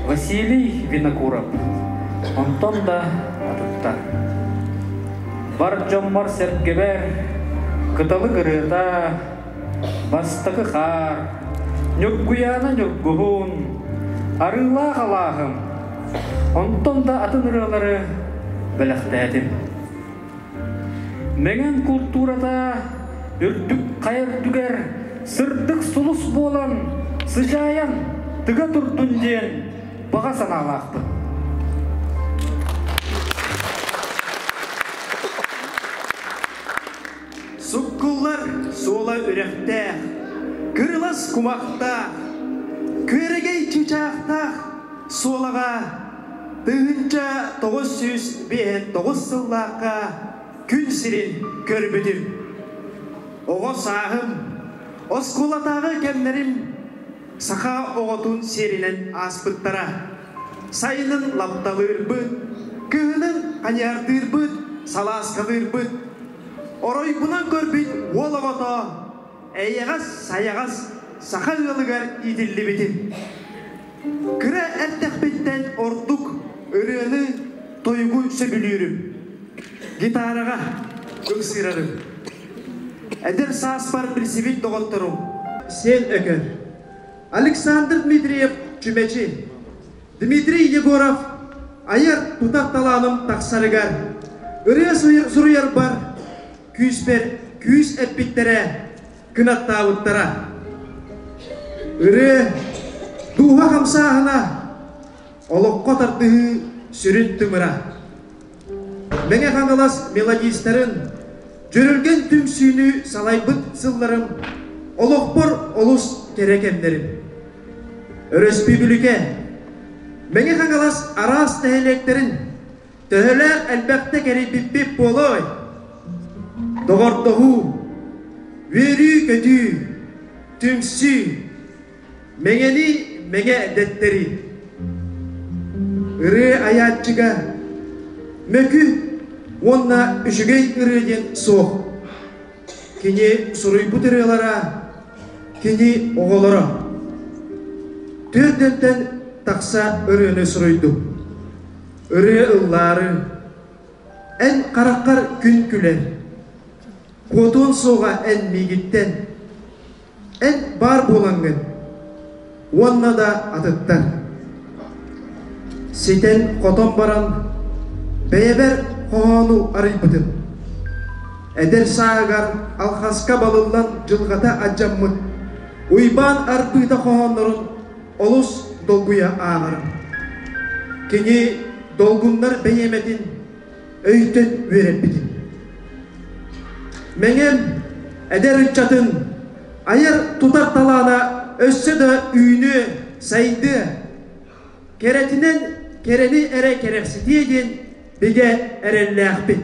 Василий Винокуров, онтон да атыттар. Бар дьоммор сэргэбэр кыталык ырыата, бастакы хаар, Ньургуйаана Ньургуһун, Арыылаах алааһым, онтон да атын ырыалары бэлэхтээтим. Мэҥэн култуурата үрдүк хайа үрдүгэр сырдык сулус буолан сыдьаайан тыга турдун диэн баҕа санаалаахпын. Суккуллар суола үрэхтээх, кырылас кумахтаах, күөрэгэй чыычаахтаах суолаҕа 1959 сыллаахха күн сирин көрбүтүм. Оҕо сааһым, оскуолатааҕы кэмнэрим саха оҕотун сиэринэн ааспыттара. Сайынын лапталыырбыт, кыһынын ханьаардыырбыт, салааскалыырбыт. Оройбунан көрбүт уол оҕото эйэҕэс-сайаҕас саха ыалыгар иитиллибитим. Кыра эрдэхпиттэн ордук ырыаны, тойугу сөбүлүүрүм. Гитараҕа ыксыырарым. Эдэр сааспар билсибит доҕотторум Сиэн Өкөр, Александр Дмитриев Чүмэчи, Дмитрий Егоров айар тутар талааным тахсарыгар, ырыа суруйарбар күүспэр күүс эппиттэрэ, кынаттаабыттара. Ырыа дууһа хамсааһына, олоххо тардыһыы сүрүн тымыра. Мэҥэ Хаҥалас мелодистарын Дьүрүлгэн түмсүүнү салайбыт сылларым олохпор олус кэрэ кэмнэрим. Өрөспүүбүлүкэ Мэҥэ Хаҥалас араас нэһилиэктэрин төһөлөөх элбэхтэ кэрийбиппит буолуой? Доҕордоһуу, үөрүү-көтүү, түмсүү, Мэҥэни мэҥэ дэттэрии. Ырыа айааччыга мөкү уонна үчүгэй ырыа диэн суох. Кини суруйбут ырыалара кини оҕолоро. Төрдөнтөн тахса ырыаны суруйдум. Ырыа ыллаары, эн хараххар күн күлэр. Куотуон суоҕа эн миигиттэн. Эн баар буолаҥҥын уонна да атыттар. Ситэн-хотон баран бэйэбэр хоһоону арыйбытым. Эдэр сааһыгар алхаска балыллан дьылҕата алдьаммыт Уйбаан Арбыыта хоһооннорун олус долгуйа ааҕарым. Кини долгуннар бэйиэмэтин өйтөн үөрэппитим. Мэҥэм эдэр ыччатын айар-тутар талаана өссө да үүнүө, сайдыа, кэрэтинэн кэрэни эрэ кэрэхситиэ диэн бигэ эрэллээхпин.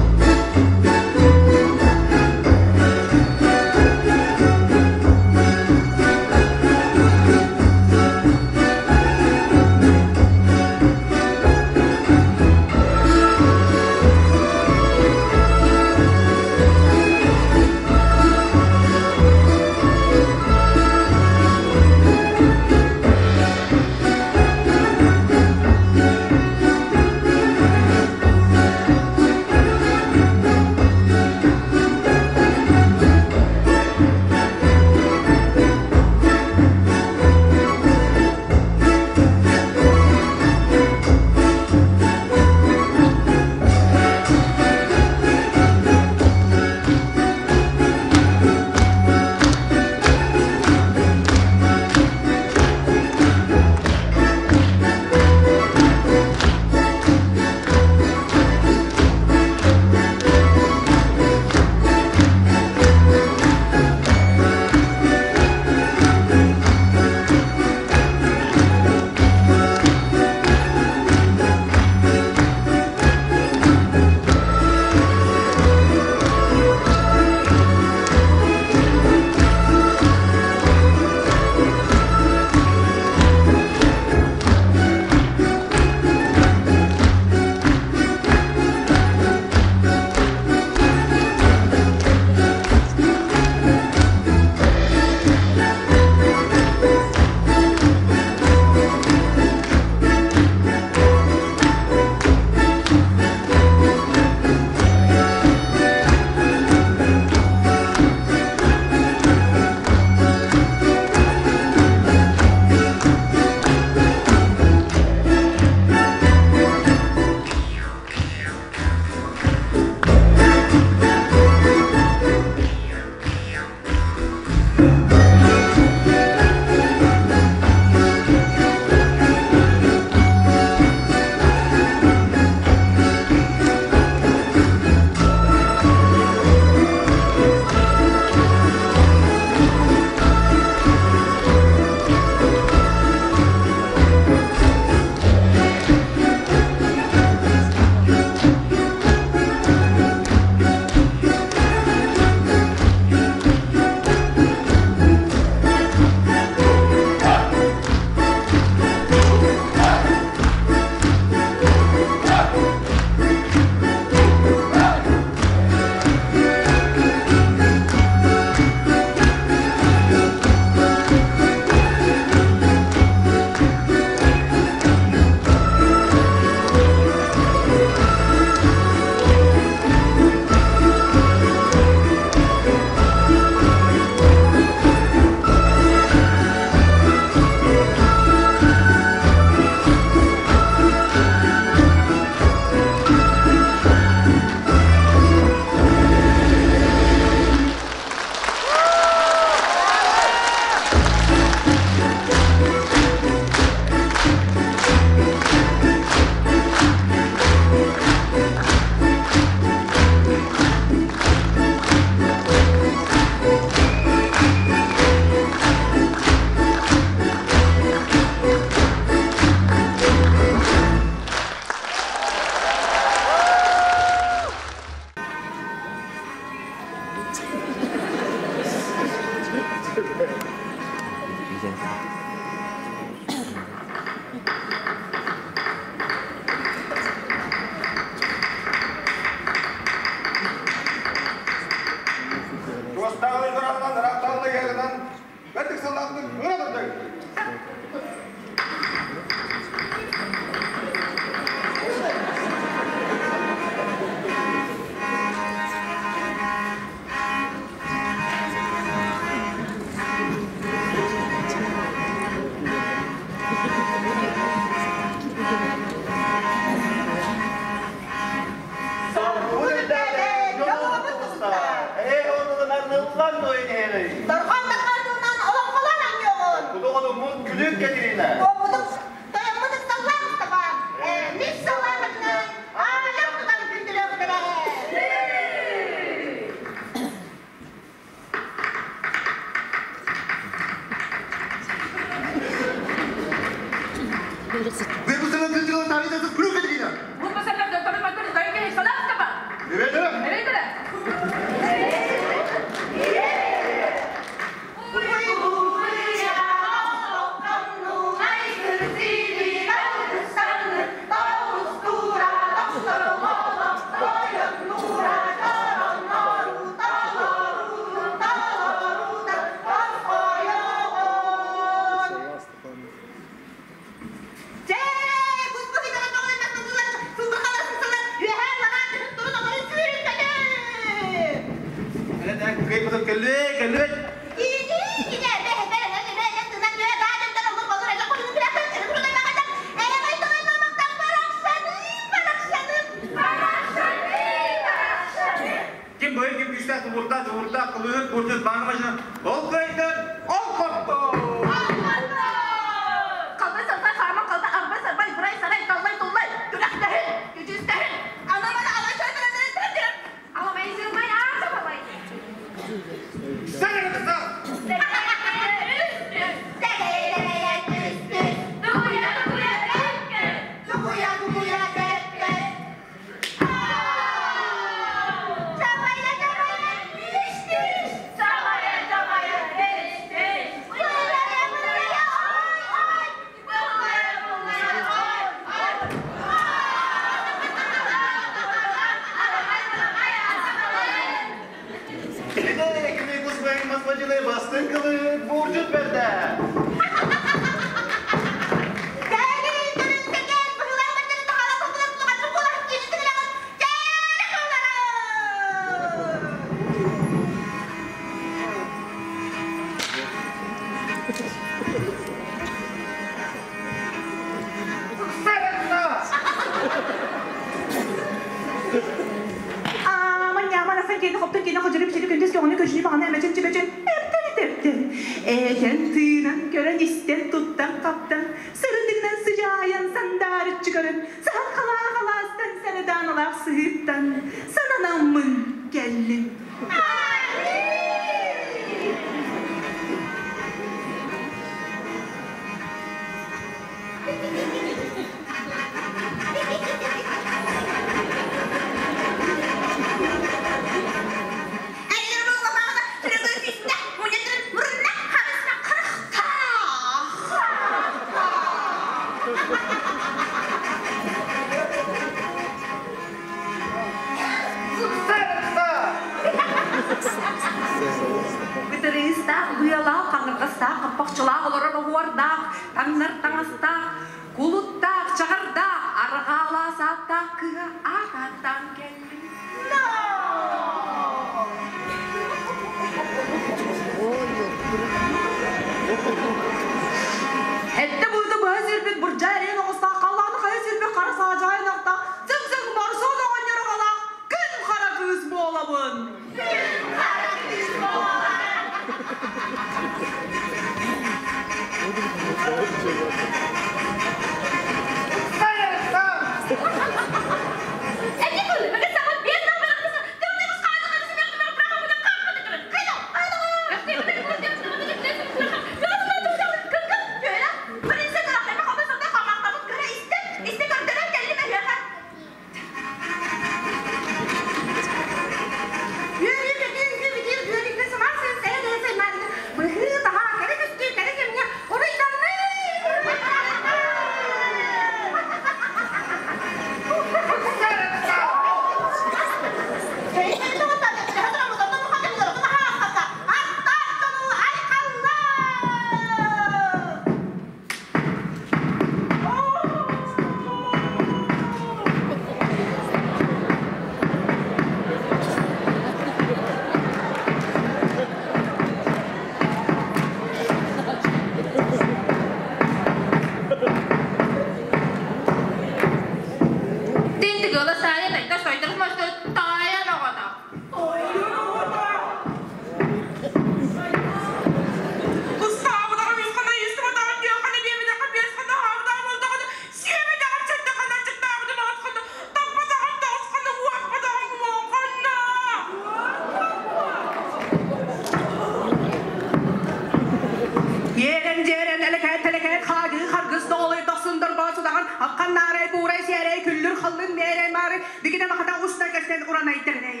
сиэрэй күллүр халлын мээрэй маары бигинэ махата устан кэстэн уранайтэрнэй.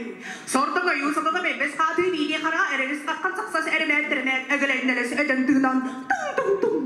Сордоҥ ойуу сатата бэйбэс хаатыы биини хара эрэлис хаххан сахсас эрэмээт тэрэмээт өгөлөйнэлэс өтөн тыынан туҥ-туҥ-туҥ.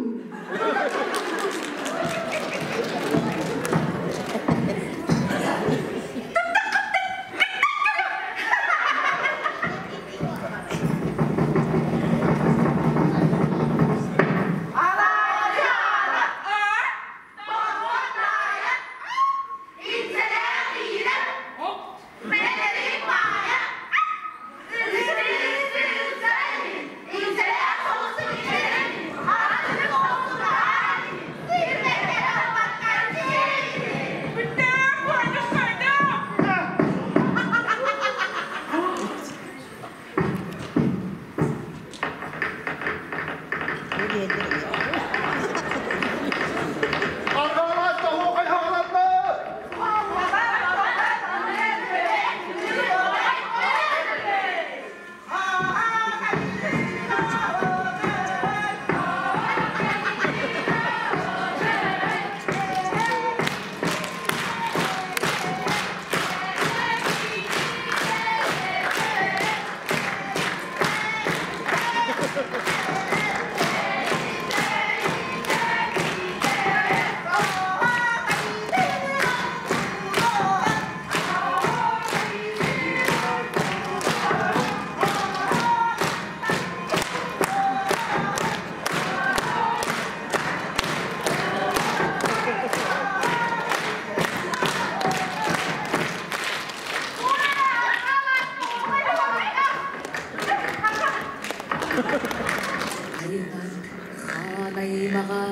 Хаанаймаҕа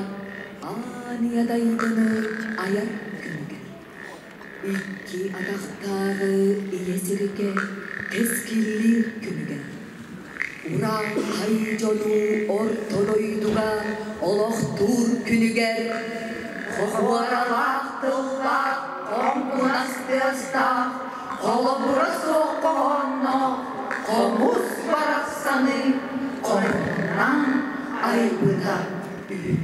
аан дайдыны айар күнүгэр икки атахтааҕы ийэ сиргэ кэскиллиир күнүгэр урааҥхай дьону орто дойдуга олохтуур күнүгэр хохуоралаах тыллаах хоҥкунас тыастаах холобура суох хоһоонноох хомус барахсаны хомунан айбыта үһү.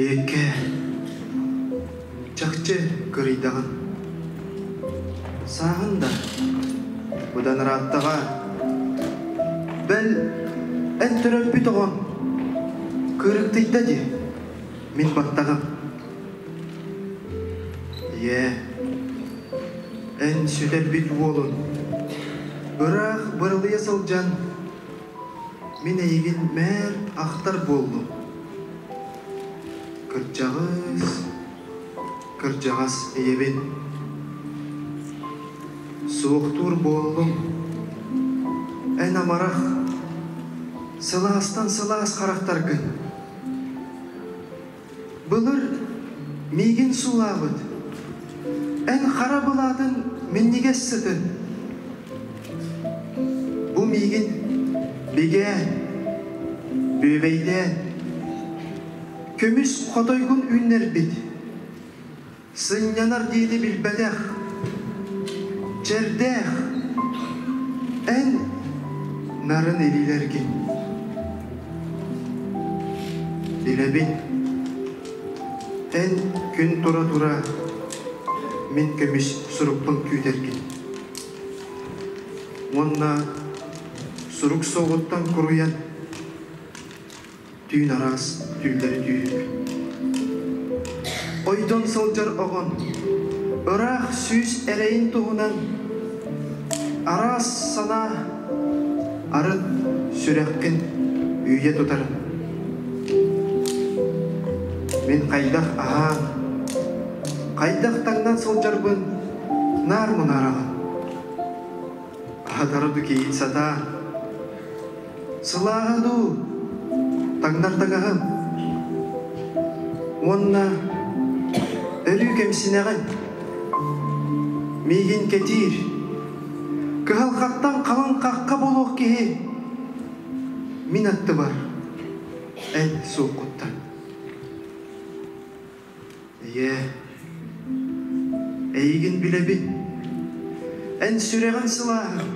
Ийэккээ, чахчы кырыйдаҕын. Сааһын да быдан ырааттаҕа. Бэл, эн төрөппүт оҕоҥ кыырыктыйда дии, мин баттаҕым. Ийээ, эн сүтэрбит уолун ыраах быралыйа сылдьан мин эйигин мээр ахтар буоллум. Кырдьаҕас, кырдьаҕас ийэбин суохтуур буоллум. Эн амарах, сылаастан сылаас харахтаргын. Былыр миигин суулаабыт, эн хара былаатын минньигэс сытын. Бу миигин бигээн, бүөбэйдээн, көмүс хотойгун үүннэрбит, сынньанар диэни билбэтэх, чэрдээх, эн нарын илиилэргин. Билэбин, эн күн тура-тура мин көмүс сурукпун күүтэргин. Уонна сурук суоҕуттан куруйан түүн араас түүллэри түүһүк. Ойдон сылдьар оҕон ыраах сүүс эрэйин туһунан араас санаа арыт сүрэххин үүйэ тутарын. Мин хайдах аһаан, хайдах таҥнан сылдьарбын наар мунаараҕын. Аһатары дукиин сатаан, сылааһа дуу, таҥнар таҥаһым. Уонна өрүү кэмсинэҕин, миигин кэтиир, кыһалҕаттан халыҥ хахха буолуох киһи мин аттыбар эн суоххуттан. Ийээ, эйигин билэбин. Эн сүрэҕин сылааһын,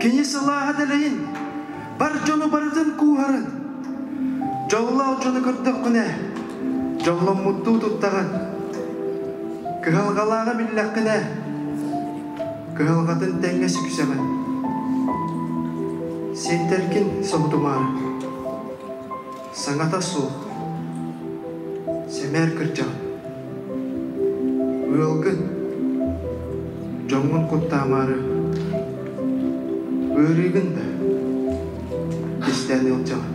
кини сылааһа дэлэйин, бар дьону барытын кууһарын. Дьоллоох дьону көрдөххүнэ, дьолломмуттуу туттаҕын. Кыһалҕалааҕы биллэххинэ, кыһалҕатын тэҥҥэ сүксэҕин. Сиэттэргин соһутумаары. Саҥата суох, сэмээр кырдьаҕын. Ыалгын, дьоҥҥун куттаамаары, ыарыыгын да кистээн ыалдьаҕын.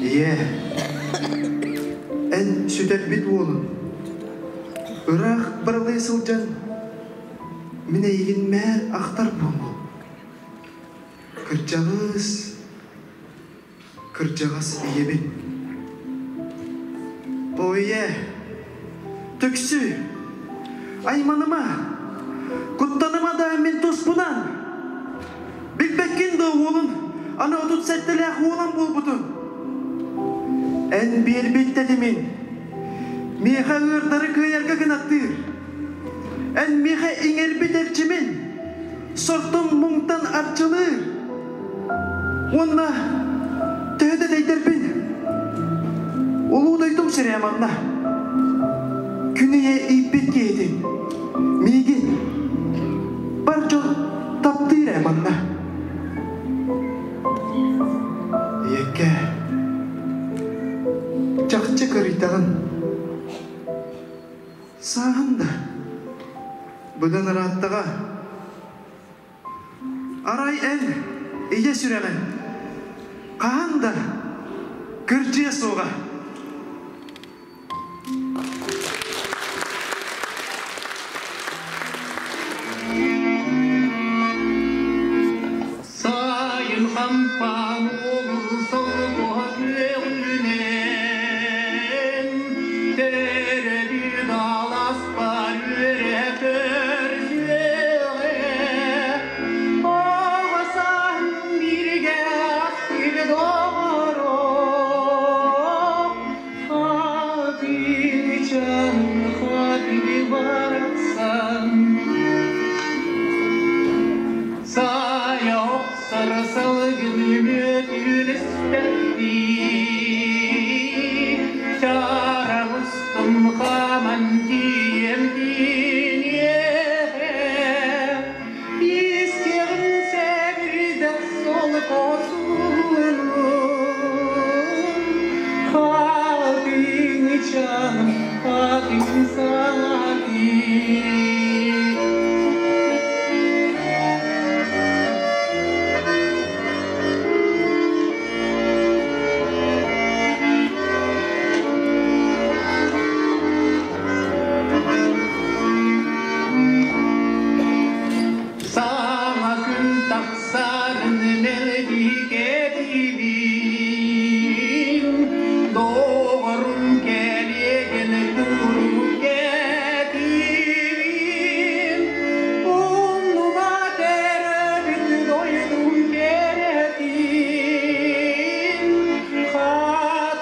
Ийээ, эн сүтэрбит уолун, ыраах барылыы сылдьан, мин эйигин мээр ахтар буоллум. Кырдьаҕас, кырдьаҕас ийэбин. Оо, ийээ, түксү, айманыма, куттаныма да мин туспунан. Билбэккин да уолун, аны 37-лээх уолан буолбутун. Эн биэрбит тэтимин, миэхэ ыырдары кыайарга гынаттыыр. Эн миэхэ иҥэрбит эрчимин, сортон муҥтан арчылыыр. Уонна төһө да тэйдэрбин, улуу дойдум сирэ манна. Күн ийэ ииппит киһитин, миигин, бар дьон таптыыр ээ манна. Ийэккэ, чахчы кырыйдаҕын. Сааһын да быдан ырааттаҕа. Арай эн ийэ сүрэҕин хаһан да кырдьыа суоҕа. Сайын хампаан уолсолго үөҕүнэн Төрөбүт аласпар үөрэ көрсүөҕэ Оҕо сааһым бииргэ астыыр доҕорум. Хатычаным, хатын саңати. Саңа күн тақсарын мелдике дивин, Доғырым келеген күрке дивин, Оннума теребин дойдум керетин, Хатычаным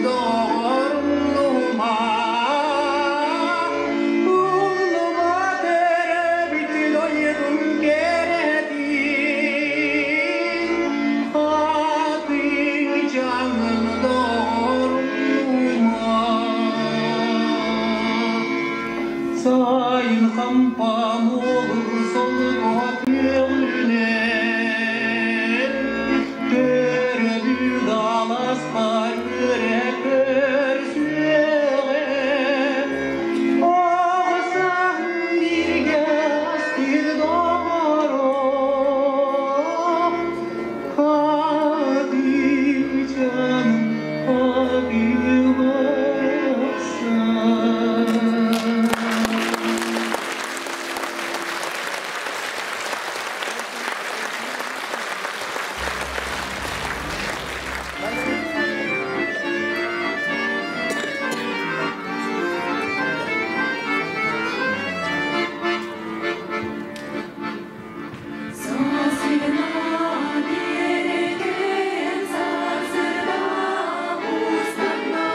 доғырнума, Уннума теребит дойдум керетин, Хатычаным доғырнума. Сайын хампам olur солға көңілінен, Төрөбү даласпар өрек көрсөҕө, Оҕусаһын бирге астыр доҕоро, Хатычаным хатыгасан. Сасына берген сарсыда устанна.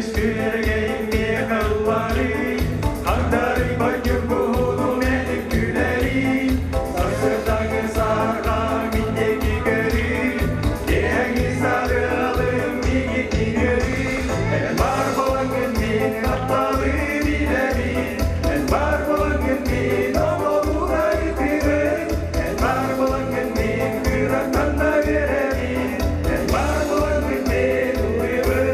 Көмүс күөрэгэй миэхэ ылларый, Хагдарыйбат ньургуһуну мэник күлэрий, Сарсыардааҥы саһарҕа мин диэки көрүй, Киэһэҥҥи сарыалым миигиттин үөрүй. Эн баар буолаҥҥын мин тапталы билэбин, Эн баар буолаҥҥын мин оҕолуу да ытыыбын, Эн баар буолаҥҥын мин кыраттан да үөрэбин, Эн баар буолаҥҥын мин ыллыыбын.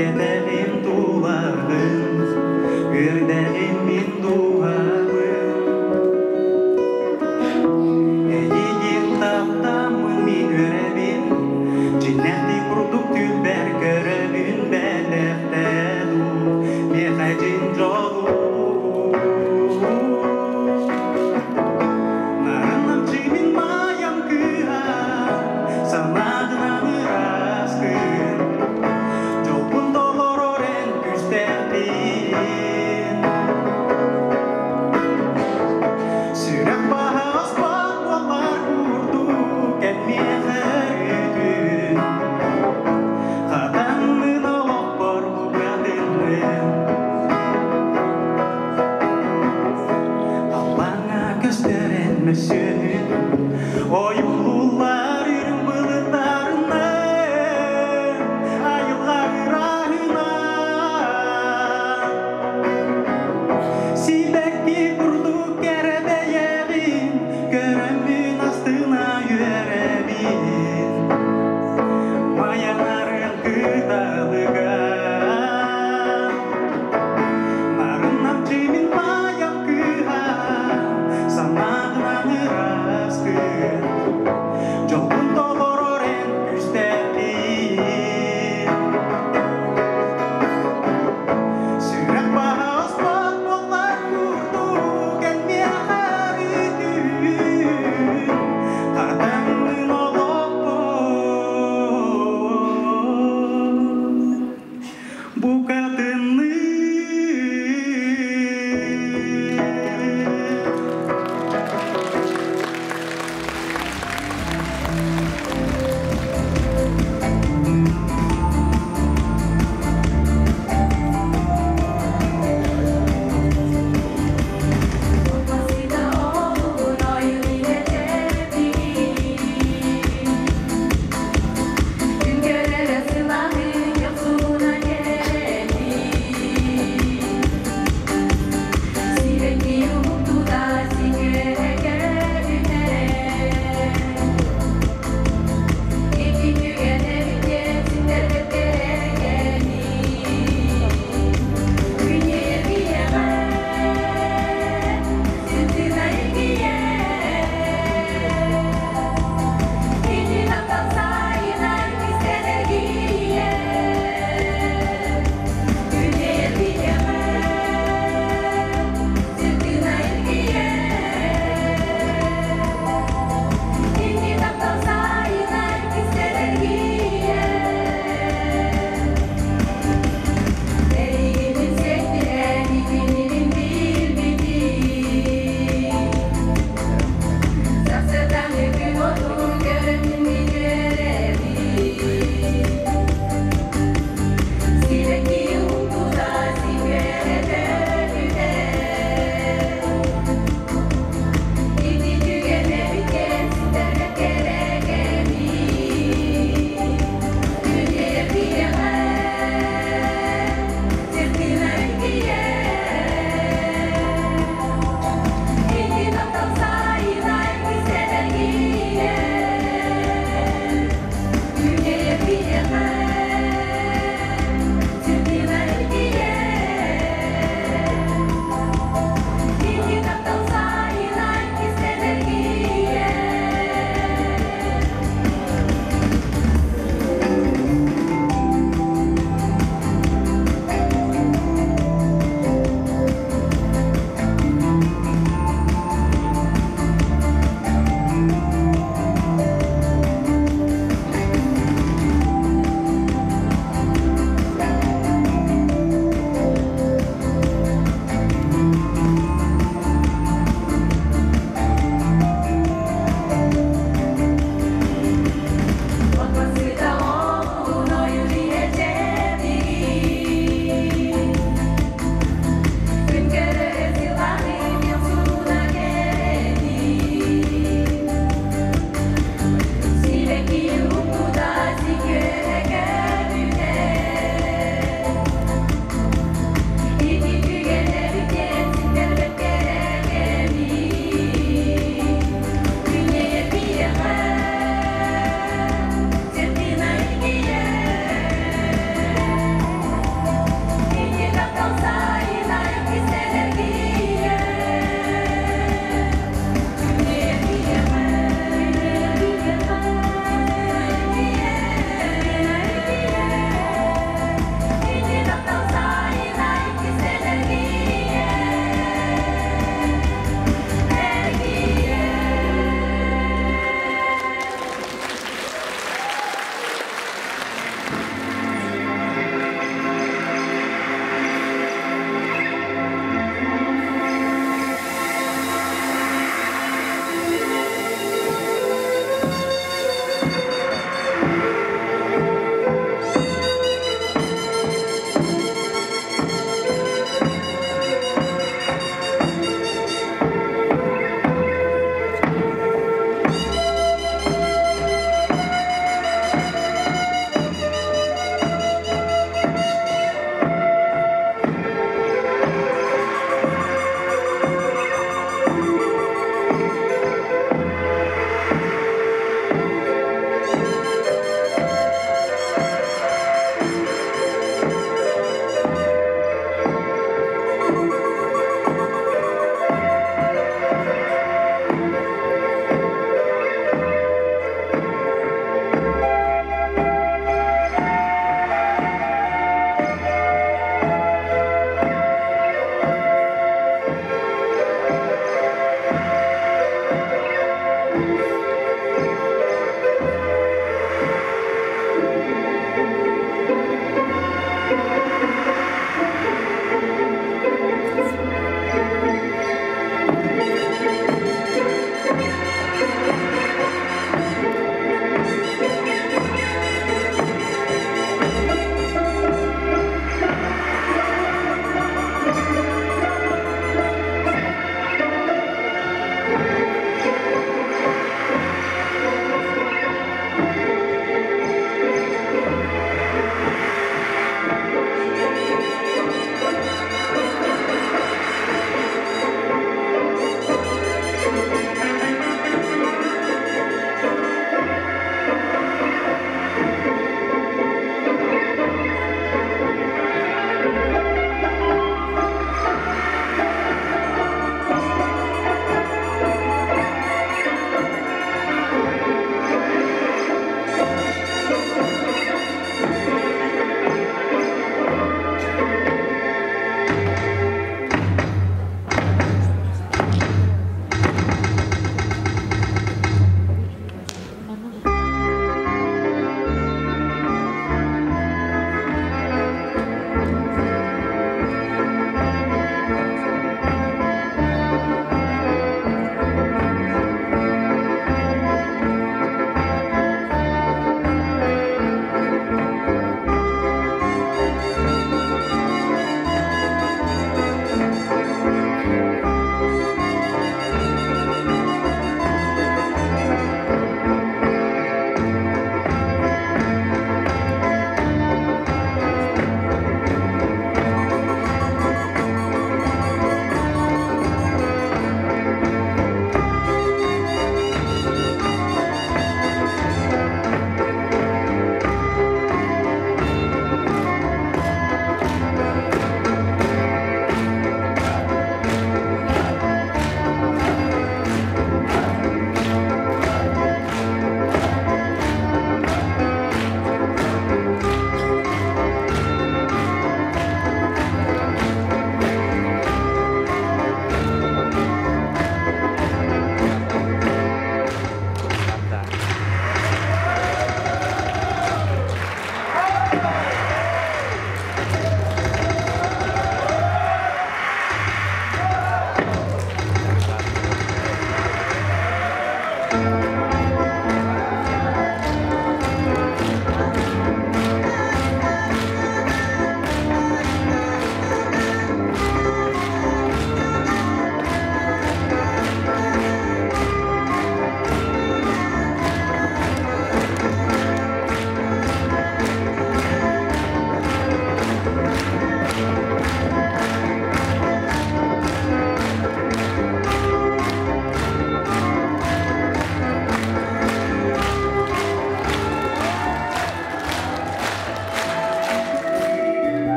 Киэргэтэҕин тулаҕын, үөрдэҕин мин дууһабын. Эйигин таптааммын мин үөрэбин, дьиҥнээхтик курдук түүлбэр көрөбүн бэлэхтэ дуу, миэхэ дьиҥ дьолу. Нарынамчы мин майам кыыһа, санааҕынан ыраскын, дьолбун толорор эн күүстээхпин. Сүрэх баһа оспот буолар курдук эн миэхэ өрүүтүн, хатаннын олохпор букатыннын. Халлааҥҥа көстөр эн мөссүөнүн, ойуулууллар үрүҥ былыттарынан, айылҕа ырааһынан. Сибэкки курдук кэрэ бэйэҕин, көрөммүн астына үөрэбин. Майанарын кыталыга. Нарынамчы мин майам кыыһа, санааҕынан ыраскын, дьолбун толорор эн күүстээххин. Сүрэх баһа оспот буоллар курдук эн миэхэ өрүүтүн, хатаҥнын олохпор букатынныы. Күн көрөрө сылаһы, йохсуна кэрэ.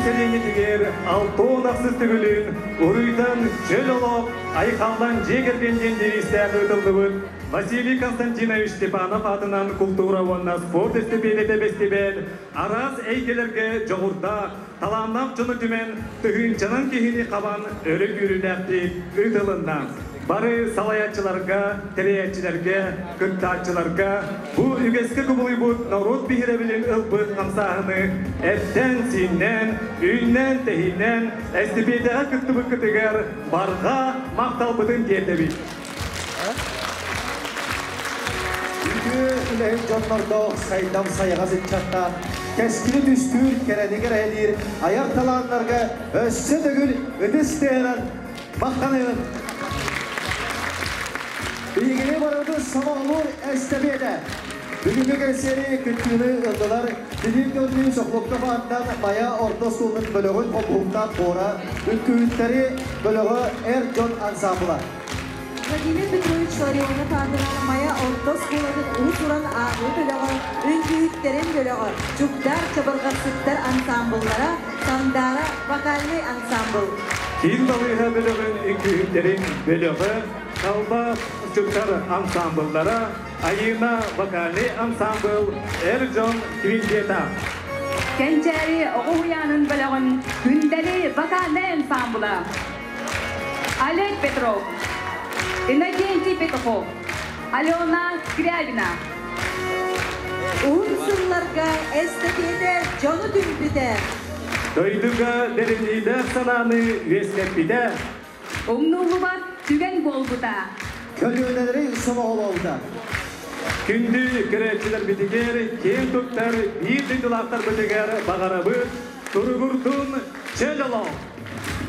сэлиэнньэтигэр 66 төгүлүн уруйдан чөл олох, айхаллан дьиэ кэргэн диэн девизтээх ыытыллыбыт Василий Константинович Степанов аатынан култуура уонна спорт эстэпиэдэтэ бэстибээл араас эйгэлэргэ дьоҕурдаах, талааннаах дьону түмэн, тыһыынчанан киһини хабан өрө күүрүүлээхтик ыытылынна. Бары салайааччыларга, тэрийээччилэргэ, кыттааччыларга бу үгэскэ кубулуйбут норуот биһирэбилин ылбыт хамсааһыны эттэн-сииннээн, үүннээн-тэһииннээн эстипиэдэҕэ кыттыбыккытыгар барҕа махталбытын тиэрдэбит. Үтүө үлэһит дьоннордоох сайдам сайаҕас ыччаттаах, кэскили түстүүр, кэрэни кэрэһэлиир айар талааннарга өссө төгүл ытыс тыаһынан махтаныгын. Биһигини барыбытын сомоҕолуур эстэпиэтэ. Бүгүҥҥү кэнсиэри кыттыыны ыллылар Филипп Георгиевич Охлопков аатынан Майа орто оскуолатын бөлөҕүн хомуһуктаах хора, үҥкүүһүттэри бөлөҕө эр дьон ансаамбыла. Владимир Петрович Ларионов аатынан Майа орто оскуолатын уус-уран ааҕыы бөлөҕө, үҥкүүһүттэрин бөлөҕө, Чугдаар чабырҕахсыттар ансаамбыллара, Сандаара вокальнай ансаамбыл. Киин балыыһа бөлөҕүн үҥкүүһүттэрин бөлөҕө, Талба чугдар ансаамбыллара, Айыына вокальнай ансаамбыл, эр дьон квинтета. Кэнчээри оҕо уһуйаанын бөлөҕүн Күндэли вокальнай ансаамбыла. Олег Петров, Иннокентий Петухов, Алена Скрябина. Уһун сылларга эстэпиэтэ дьону түмпүтэ. Дойдуга бэриниилээх санааны үөскэппитэ. Умнуллубат түгэн буолбута. Көлүөнэлэри сомоҕолообута. Күндү көрөөччүлэрбитигэр, киэн туттар биир дойдулаахтарбытыгар баҕарабыт туругурдун чөл олох!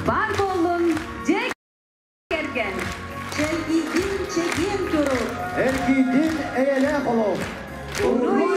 Бар буоллун дьиэ кэргэн! Чэлгийдин чэгиэн турук! Эргийдин эйэлээх олох! Уруй!